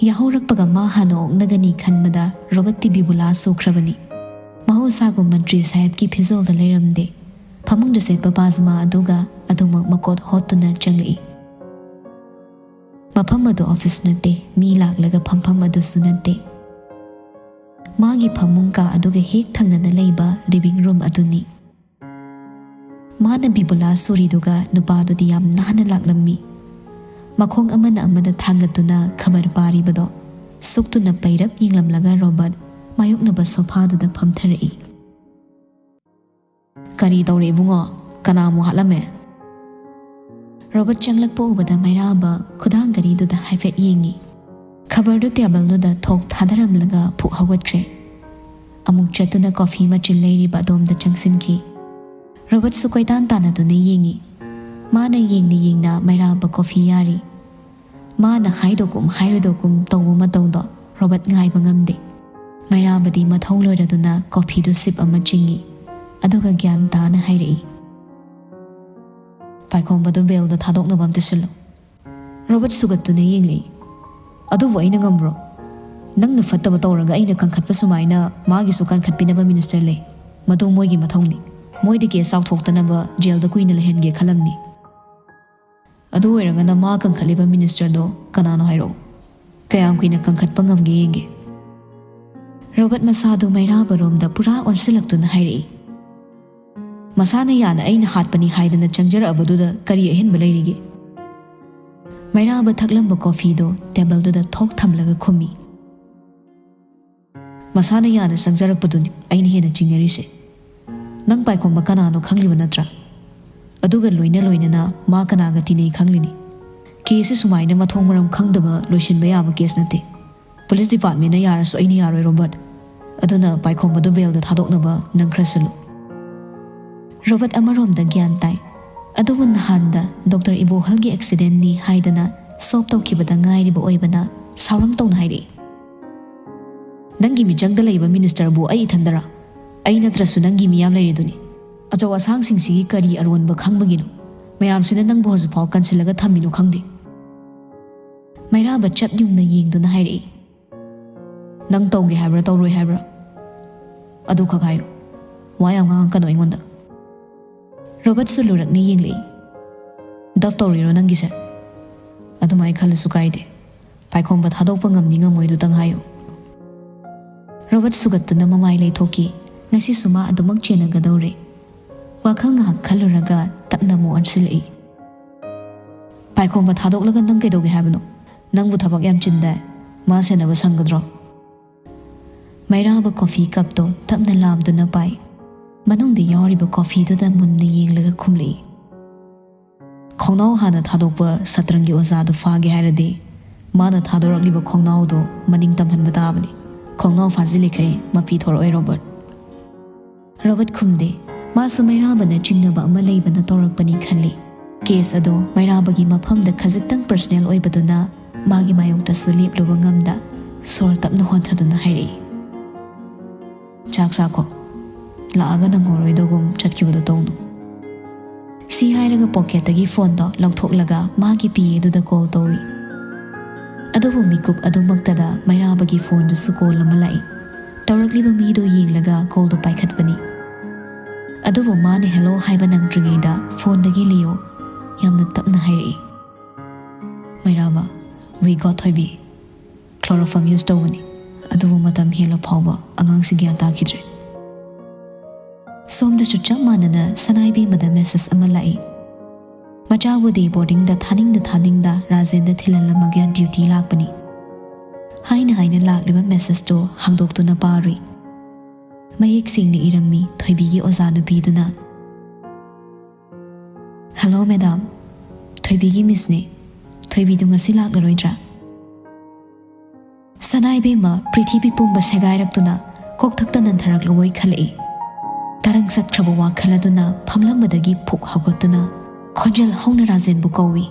ꯌꯥꯍꯧꯔꯛꯄꯒ ꯃꯥ ꯍꯥꯟꯅ ꯑꯣꯛꯅꯒꯅꯤ ꯈꯟꯕꯗ ꯔꯣꯕꯔꯠꯇꯤ ꯕꯤꯕꯨꯂꯥ ꯁꯨꯈ꯭ꯔꯕꯅꯤ꯫ ꯃꯍꯧꯁꯥꯒꯨꯝ ꯃꯟꯇ꯭ꯔꯤ ꯁꯥꯍꯦꯕꯀꯤ ꯐꯤꯖꯣꯜꯗ ꯂꯩꯔꯝꯗꯦ꯫ ꯐꯃꯨꯡꯗ ꯁꯦꯠꯄ ꯄꯥꯖꯃꯥ ꯑꯗꯨꯒ ꯑꯗꯨꯃꯛ ꯃꯀꯣꯠ ꯍꯣꯠꯇꯨꯅ ꯆꯪꯂꯛꯏ꯫ ꯃꯐꯝ ꯑꯗꯨ ꯑꯣꯐꯤꯁ ꯅꯠꯇꯦ, ꯃꯤ ꯂꯥꯛꯂꯒ ꯐꯝꯐꯝ ꯑꯗꯨꯁꯨ ꯅꯠꯇꯦ꯫ ꯃꯥꯒꯤ ꯐꯃꯨꯡ ꯀꯥ ꯑꯗꯨꯒ ꯍꯦꯛ ꯊꯪꯅꯅ ꯂꯩꯕ ꯂꯤꯚꯤꯡ ꯔꯨꯝ ꯑꯗꯨꯅꯤ꯫ ꯃꯥꯅ ꯕꯤꯕꯨꯂꯥ ꯁꯨꯔꯤꯗꯨꯒ ꯅꯨꯄꯥꯗꯨꯗꯤ ꯌꯥꯝ ꯅꯥꯟꯅ ꯂꯥꯛꯂꯝꯃꯤ꯫ ꯃꯈꯣꯡ ꯑꯃꯅ ꯑꯃꯗ ꯊꯥꯡꯒꯠꯇꯨꯅ ꯈꯕꯔ ꯄꯥꯔꯤꯕꯗꯣ ꯁꯨꯛꯇꯨꯅ ꯄꯩꯔꯞ ꯌꯦꯡꯂꯝꯂꯒ ꯔꯣꯕꯔꯠ ꯃꯥꯌꯣꯛꯅꯕ ꯁꯣꯐꯥꯗꯨꯗ ꯐꯝꯊꯔꯛꯏ꯫ "ꯀꯔꯤ ꯇꯧꯔꯦ ꯏꯕꯨꯡꯉꯣ? ꯀꯅꯥ ꯑꯃꯨꯛ ꯍꯥꯠꯂꯝꯃꯦ?" ꯔꯣꯕꯔꯠ ꯆꯪꯂꯛꯄ ꯎꯕꯗ ꯃꯩꯔꯥꯕ ꯈꯨꯗꯥꯡ ꯘꯔꯤꯗꯨꯗ ꯍꯥꯏꯐꯦꯠ ꯌꯦꯡꯉꯤ꯫ ꯈꯕꯔꯗꯨ ꯇꯦꯕꯜꯗꯨꯗ ꯊꯣꯛ ꯊꯥꯗꯔꯝꯂꯒ ꯐꯨꯛ ꯍꯧꯒꯠꯈ꯭ꯔꯦ꯫ ꯑꯃꯨꯛ ꯆꯠꯇꯨꯅ ꯀꯣꯐꯤ ꯃꯆꯤꯟ ꯂꯩꯔꯤꯕ ꯑꯗꯣꯝꯗ ꯆꯪꯁꯤꯟꯈꯤ꯫ ꯔꯣꯕꯔꯠꯁꯨ ꯀꯣꯏꯇꯥꯟ ꯇꯥꯟꯅꯗꯨꯅ ꯌꯦꯡꯉꯤ꯫ ꯃꯥꯅ ꯌꯦꯡꯅ ꯌꯦꯡꯅ ꯃꯩꯔꯥꯕ ꯀꯣꯐꯤ ꯌꯥꯔꯤ꯫ ꯃꯥꯅ ꯍꯥꯏꯗꯣꯛꯀꯨꯝ ꯍꯥꯏꯔꯣꯏꯗꯣꯛꯀꯨꯝ ꯇꯧꯕ ꯃꯇꯧꯗꯣ ꯔꯣꯕꯔꯠ ꯉꯥꯏꯕ ꯉꯝꯗꯦ꯫ ꯃꯩꯔꯥꯕꯗꯤ ꯃꯊꯧ ꯂꯣꯏꯔꯗꯨꯅ ꯀꯣꯐꯤꯗꯨ ꯁꯤꯞ ꯑꯃ ꯆꯤꯡꯉꯤ, ꯑꯗꯨꯒ ꯒ꯭ꯌꯥꯟ ꯇꯥꯅ ꯍꯥꯏꯔꯛꯏ, "ꯄꯥꯏꯈꯣꯝꯕꯗꯨ ꯕꯦꯜꯗ ꯊꯥꯗꯣꯛꯅꯕ ꯑꯝꯇ ꯁꯤꯜꯂꯨ꯫" ꯔꯣꯕꯔꯠ ꯁꯨꯒꯠꯇꯨꯅ ꯌꯦꯡꯂꯛꯏ꯫ "ꯑꯗꯨꯕꯨ ꯑꯩꯅ ꯉꯝꯕ꯭ꯔꯣ? ꯅꯪꯅ ꯐꯠꯇꯕ ꯇꯧꯔꯒ ꯑꯩꯅ ꯀꯟꯈꯠꯄ ꯁꯨꯃꯥꯏꯅ ꯃꯥꯒꯤꯁꯨ ꯀꯟꯈꯠꯄꯤꯅꯕ ꯃꯤꯅꯤꯁꯇꯔ ꯂꯩ꯫ ꯃꯗꯨ ꯃꯣꯏꯒꯤ ꯃꯊꯧꯅꯤ꯫ ꯃꯣꯏꯗ ꯀꯦꯁ ꯆꯥꯎꯊꯣꯛꯇꯅꯕ ꯖꯦꯜꯗ ꯀꯨꯏꯅ ꯂꯩꯍꯟꯒꯦ ꯈꯜꯂꯝꯅꯤ꯫ ꯑꯗꯨ ꯑꯣꯏꯔꯒꯅ ꯃꯥ ꯀꯟꯈꯠꯂꯤꯕ ꯃꯤꯅꯤꯁꯇꯔꯗꯣ ꯀꯅꯥꯅꯣ ꯍꯥꯏꯔꯛꯑꯣ꯫ ꯀꯌꯥꯝ ꯀꯨꯏꯅ ꯀꯟꯈꯠꯄ ꯉꯝꯒꯦ ꯌꯦꯡꯒꯦ꯫" ꯔꯣꯕꯔꯠ ꯃꯁꯥꯗꯨ ꯃꯩꯔꯥꯕꯔꯣꯝꯗ ꯄꯨꯔꯥ ꯑꯣꯟꯁꯤꯜꯂꯛꯇꯨꯅ ꯍꯥꯏꯔꯛꯏ꯫ "ꯃꯁꯥꯅ ꯌꯥꯅ ꯑꯩꯅ ꯍꯥꯠꯄꯅꯤ ꯍꯥꯏꯗꯅ ꯆꯪꯖꯔꯛꯑꯕꯗꯨꯗ ꯀꯔꯤ ꯑꯍꯦꯟꯕ ꯂꯩꯔꯤꯒꯦ?" ꯃꯩꯔꯥꯕ ꯊꯛꯂꯝꯕ ꯀꯣꯐꯤꯗꯨ ꯇꯦꯕꯜꯗꯨꯗ ꯊꯣꯛ ꯊꯝꯂꯒ ꯈꯨꯝꯃꯤ, "ꯃꯁꯥꯅ ꯌꯥꯅ ꯆꯪꯖꯔꯛꯄꯗꯨꯅꯤ ꯑꯩꯅ ꯍꯦꯟꯅ ꯆꯤꯡꯅꯔꯤꯁꯦ꯫ ꯅꯪ ꯄꯥꯏꯈꯣꯝꯕ ꯀꯅꯥꯅꯣ ꯈꯪꯂꯤꯕ ꯅꯠꯇ꯭ꯔꯥ? ꯑꯗꯨꯒ ꯂꯣꯏꯅ ꯂꯣꯏꯅꯅ ꯃꯥ ꯀꯅꯥꯒ ꯇꯤꯟꯅꯩ ꯈꯪꯂꯤꯅꯤ꯫ ꯀꯦꯁꯁꯤ ꯁꯨꯃꯥꯏꯅ ꯃꯊꯣꯡ ꯃꯔꯝ ꯈꯪꯗꯕ ꯂꯣꯏꯁꯤꯟꯕ ꯌꯥꯕ ꯀꯦꯁ ꯅꯠꯇꯦ꯫ ꯄꯨꯂꯤꯁ ꯗꯤꯄꯥꯔꯠꯃꯦꯟꯅ ꯌꯥꯔꯁꯨ ꯑꯩꯅ ꯌꯥꯔꯣꯏ, ꯔꯣꯕꯔꯠ꯫ ꯑꯗꯨꯅ ꯄꯥꯏꯈꯣꯝꯕꯗꯨ ꯕꯦꯜꯗ ꯊꯥꯗꯣꯛꯅꯕ ꯅꯪ ꯈꯔ ꯁꯤꯜꯂꯨ꯫" ꯔꯣꯕꯔꯠ ꯑꯃꯔꯣꯝꯗ ꯒ꯭ꯌꯥꯟ ꯇꯥꯏ, ꯑꯗꯨꯕꯨ ꯅꯍꯥꯟꯗ ꯗꯣꯛꯇꯔ ꯏꯕꯣꯍꯜꯒꯤ ꯑꯦꯛꯁꯤꯗꯦꯟꯅꯤ ꯍꯥꯏꯗꯅ ꯁꯣꯞ ꯇꯧꯈꯤꯕꯗ ꯉꯥꯏꯔꯤꯕ ꯑꯣꯏꯕꯅ ꯁꯥꯎꯔꯪ ꯇꯧꯅ ꯍꯥꯏꯔꯛꯏ, ꯅꯪꯒꯤ ꯃꯤꯆꯪꯗ ꯂꯩꯕ ꯃꯤꯅꯤꯁꯇꯔꯕꯨ ꯑꯩ ꯏꯊꯟꯗꯔꯥ? ꯑꯩ ꯅꯠꯇ꯭ꯔꯁꯨ ꯅꯪꯒꯤ ꯃꯤꯌꯥꯝ ꯂꯩꯔꯤꯗꯨꯅꯤ꯫ ꯑꯆꯧ ꯑꯁꯥꯡꯁꯤꯡꯁꯤꯒꯤ ꯀꯔꯤ ꯑꯔꯣꯟꯕ ꯈꯪꯕꯒꯤꯅꯣ? ꯃꯌꯥꯝꯁꯤꯅ ꯅꯪꯕꯨ ꯍꯧꯖꯤꯛꯐꯥꯎ ꯀꯟꯁꯤꯜꯂꯒ ꯊꯝꯃꯤꯅꯣ ꯈꯪꯗꯦ꯫ ꯃꯩꯔꯥꯕ ꯆꯞ ꯌꯨꯡꯅ ꯌꯦꯡꯗꯨꯅ ꯍꯥꯏꯔꯛꯏ, "ꯅꯪ ꯇꯧꯒꯦ ꯍꯥꯏꯕ꯭ꯔꯥ, ꯇꯧꯔꯣꯏ ꯍꯥꯏꯕ꯭ꯔꯥ? ꯑꯗꯨꯈꯛ ꯍꯥꯏꯌꯨ꯫ ꯋꯥ ꯌꯥꯝ ꯉꯥꯡꯉꯛꯀꯅꯨ ꯑꯩꯉꯣꯟꯗ꯫" ꯔꯣꯕꯔꯠꯁꯨ ꯂꯨꯔꯛꯅ ꯌꯦꯡꯂꯛꯏ꯫ "ꯗꯞ ꯇꯧꯔꯤꯔꯣ ꯅꯪꯒꯤꯁꯦ? ꯑꯗꯨꯃꯥꯏꯅ ꯈꯜꯂꯁꯨ ꯀꯥꯏꯗꯦ꯫ ꯄꯥꯏꯈꯣꯝꯕ ꯊꯥꯗꯣꯛꯄ ꯉꯝꯅꯤ ꯉꯝꯃꯣꯏꯗꯨꯇꯪ ꯍꯥꯏꯌꯨ꯫" ꯔꯣꯕꯔꯠ ꯁꯨꯒꯠꯇꯨꯅ ꯃꯃꯥꯏ ꯂꯩꯊꯣꯛꯈꯤ꯫ ꯉꯁꯤꯁꯨ ꯃꯥ ꯑꯗꯨꯃꯛ ꯆꯦꯟꯅꯒꯗꯧꯔꯦ꯫ ꯋꯥꯈꯜ ꯉꯥꯏꯍꯥꯛ ꯈꯜꯂꯨꯔꯒ ꯇꯞꯅ ꯑꯃꯨꯛ ꯑꯣꯟꯁꯤꯜꯂꯛꯏ꯫ "ꯄꯥꯏꯈꯣꯝꯕ ꯊꯥꯗꯣꯛꯂꯒ ꯅꯪ ꯀꯩꯗꯧꯒꯦ ꯍꯥꯏꯕꯅꯣ? ꯅꯪꯕꯨ ꯊꯕꯛ ꯌꯥꯝ ꯆꯤꯟꯗꯥꯏ꯫ ꯃꯥ ꯁꯦꯟꯅꯕ ꯁꯪꯒꯗ꯭ꯔꯣ?" ꯃꯩꯔꯥꯕ ꯀꯣꯐꯤ ꯀꯞꯇꯣ ꯇꯞꯅ ꯂꯥꯝꯗꯨꯅ ꯄꯥꯏ꯫ ꯃꯅꯨꯡꯗ ꯌꯥꯎꯔꯤꯕ ꯀꯣꯐꯤꯗꯨꯗ ꯃꯨꯟꯅ ꯌꯦꯡꯂꯒ ꯈꯨꯝꯂꯛꯏ꯫ "ꯈꯣꯡꯅꯥꯎ ꯍꯥꯟꯅ ꯊꯥꯗꯣꯛꯄ ꯁꯇ꯭ꯔꯪꯒꯤ ꯑꯣꯖꯥꯗꯨ ꯐꯥꯒꯦ ꯍꯥꯏꯔꯗꯤ ꯃꯥꯅ ꯊꯥꯗꯣꯔꯛꯂꯤꯕ ꯈꯣꯡꯅꯥꯎꯗꯣ ꯃꯅꯤꯡ ꯇꯝꯍꯟꯕ ꯇꯥꯕꯅꯤ꯫ ꯈꯣꯡꯅꯥꯎ ꯐꯥꯖꯤꯜꯂꯤꯈꯩ ꯃꯄꯤ ꯊꯣꯔꯛꯑꯣꯏ, ꯔꯣꯕꯔꯠ꯫" ꯔꯣꯕꯔꯠ ꯈꯨꯝꯗꯦ꯫ ꯃꯥꯁꯨ ꯃꯩꯔꯥꯕꯅ ꯆꯤꯡꯅꯕ ꯑꯃ ꯂꯩꯕꯅ ꯇꯧꯔꯛꯄꯅꯤ ꯈꯜꯂꯤ꯫ ꯀꯦꯁ ꯑꯗꯣ ꯃꯩꯔꯥꯕꯒꯤ ꯃꯐꯝꯗ ꯈꯖꯤꯛꯇꯪ ꯄꯔꯁꯅꯦꯜ ꯑꯣꯏꯕꯗꯨꯅ ꯃꯥꯒꯤ ꯃꯥꯌꯣꯛꯇꯁꯨ ꯂꯦꯞꯂꯨꯕ ꯉꯝꯗ ꯁꯣꯔ ꯇꯞꯅ ꯍꯣꯟꯊꯗꯨꯅ ꯍꯥꯏꯔꯛꯏ, "ꯆꯥꯛ ꯆꯥꯈꯣ꯫ ꯂꯥꯛꯑꯒ ꯅꯪꯍꯧꯔꯣꯏꯗꯧꯒꯨꯝ ꯆꯠꯈꯤꯕꯗꯣ ꯇꯧꯅꯨ꯫" ꯁꯤ ꯍꯥꯏꯔꯒ ꯄꯣꯀꯦꯠꯇꯒꯤ ꯐꯣꯟꯗꯣ ꯂꯧꯊꯣꯛꯂꯒ ꯃꯥꯒꯤ ꯄꯤ ꯑꯦꯗꯨꯗ ꯀꯣꯜ ꯇꯧꯏ꯫ ꯑꯗꯨꯕꯨ ꯃꯤꯀꯨꯞ ꯑꯗꯨꯃꯛꯇꯗ ꯃꯩꯔꯥꯕꯒꯤ ꯐꯣꯟꯗꯨꯁꯨ ꯀꯣꯜ ꯑꯃ ꯂꯥꯛꯏ꯫ ꯇꯧꯔꯛꯂꯤꯕ ꯃꯤꯗꯨ ꯌꯦꯡꯂꯒ ꯀꯣꯜꯗꯨ ꯄꯥꯏꯈꯠꯄꯅꯤ꯫ ꯑꯗꯨꯕꯨ ꯃꯥꯅ ꯍꯦꯜꯂꯣ ꯍꯥꯏꯕ ꯅꯪꯗ꯭ꯔꯤꯉꯩꯗ ꯐꯣꯟꯗꯒꯤ ꯂꯤꯌꯣ ꯌꯥꯝꯅ ꯇꯞꯅ ꯍꯥꯏꯔꯛꯏ, "ꯃꯩꯔꯥꯕ, we got ꯊꯣꯏꯕꯤ꯫ ꯀ꯭ꯂꯣꯔꯣꯐꯣꯝ ꯌꯨꯁ ꯇꯧꯕꯅꯤ, ꯑꯗꯨꯕꯨ ꯃꯇꯝ ꯍꯦꯜꯂ ꯐꯥꯎꯕ ꯑꯉꯥꯡꯁꯤ ꯒ꯭ꯌꯥꯟ ꯇꯥꯈꯤꯗ꯭ꯔꯦ꯫" ꯁꯣꯝꯗꯁꯨ ꯆꯞ ꯃꯥꯟꯅꯅ ꯁꯅꯥꯏꯕꯦꯝꯃꯗ ꯃꯦꯁꯦꯖ ꯑꯃ ꯂꯥꯛꯏ꯫ ꯃꯆꯥꯕꯨ ꯗꯦ ꯕꯣꯔꯗꯤꯡꯗ ꯊꯥꯅꯤꯡꯗ ꯊꯥꯅꯤꯡꯗ ꯔꯥꯖꯦꯟꯗ ꯊꯤꯜꯍꯜꯂꯝꯃꯒ ꯗ꯭ꯌꯨꯇꯤ ꯂꯥꯛꯄꯅꯤ꯫ ꯍꯥꯏꯅ ꯍꯥꯏꯅ ꯂꯥꯛꯂꯤꯕ ꯃꯦꯁꯦꯖꯇꯨ ꯍꯥꯡꯗꯣꯛꯇꯨꯅ ꯄꯥꯔꯨꯏ꯫ ꯃꯌꯦꯛ ꯁꯦꯡꯅ ꯏꯔꯝꯃꯤ ꯊꯣꯏꯕꯤꯒꯤ ꯑꯣꯖꯥ ꯅꯨꯄꯤꯗꯨꯅ꯫ "ꯍꯦꯜꯂꯣ ꯃꯦꯗꯥꯝ, ꯊꯣꯏꯕꯤꯒꯤ ꯃꯤꯁꯅꯦ꯫ ꯊꯣꯏꯕꯤꯗꯨ ꯉꯁꯤ ꯂꯥꯛꯂꯔꯣꯏꯗ꯭ꯔꯥ?" ꯁꯅꯥꯏꯕꯦꯝꯃ ꯄ꯭ꯔꯤꯊꯤꯕꯤ ꯄꯨꯝꯕ ꯁꯦꯒꯥꯏꯔꯛꯇꯨꯅ ꯀꯣꯛꯊꯛꯇ ꯅꯟꯊꯔꯛꯂꯨꯕꯣꯏ ꯈꯜꯂꯛꯏ꯫ ꯇꯔꯪ ꯆꯠꯈ꯭ꯔꯕ ꯋꯥꯈꯜ ꯑꯗꯨꯅ ꯐꯝꯂꯝꯕꯗꯒꯤ ꯐꯨꯛ ꯍꯧꯒꯠꯇꯨꯅ ꯈꯣꯟꯖꯦꯜ ꯍꯧꯅ ꯔꯥꯖꯦꯟꯕꯨ ꯀꯧꯏ꯫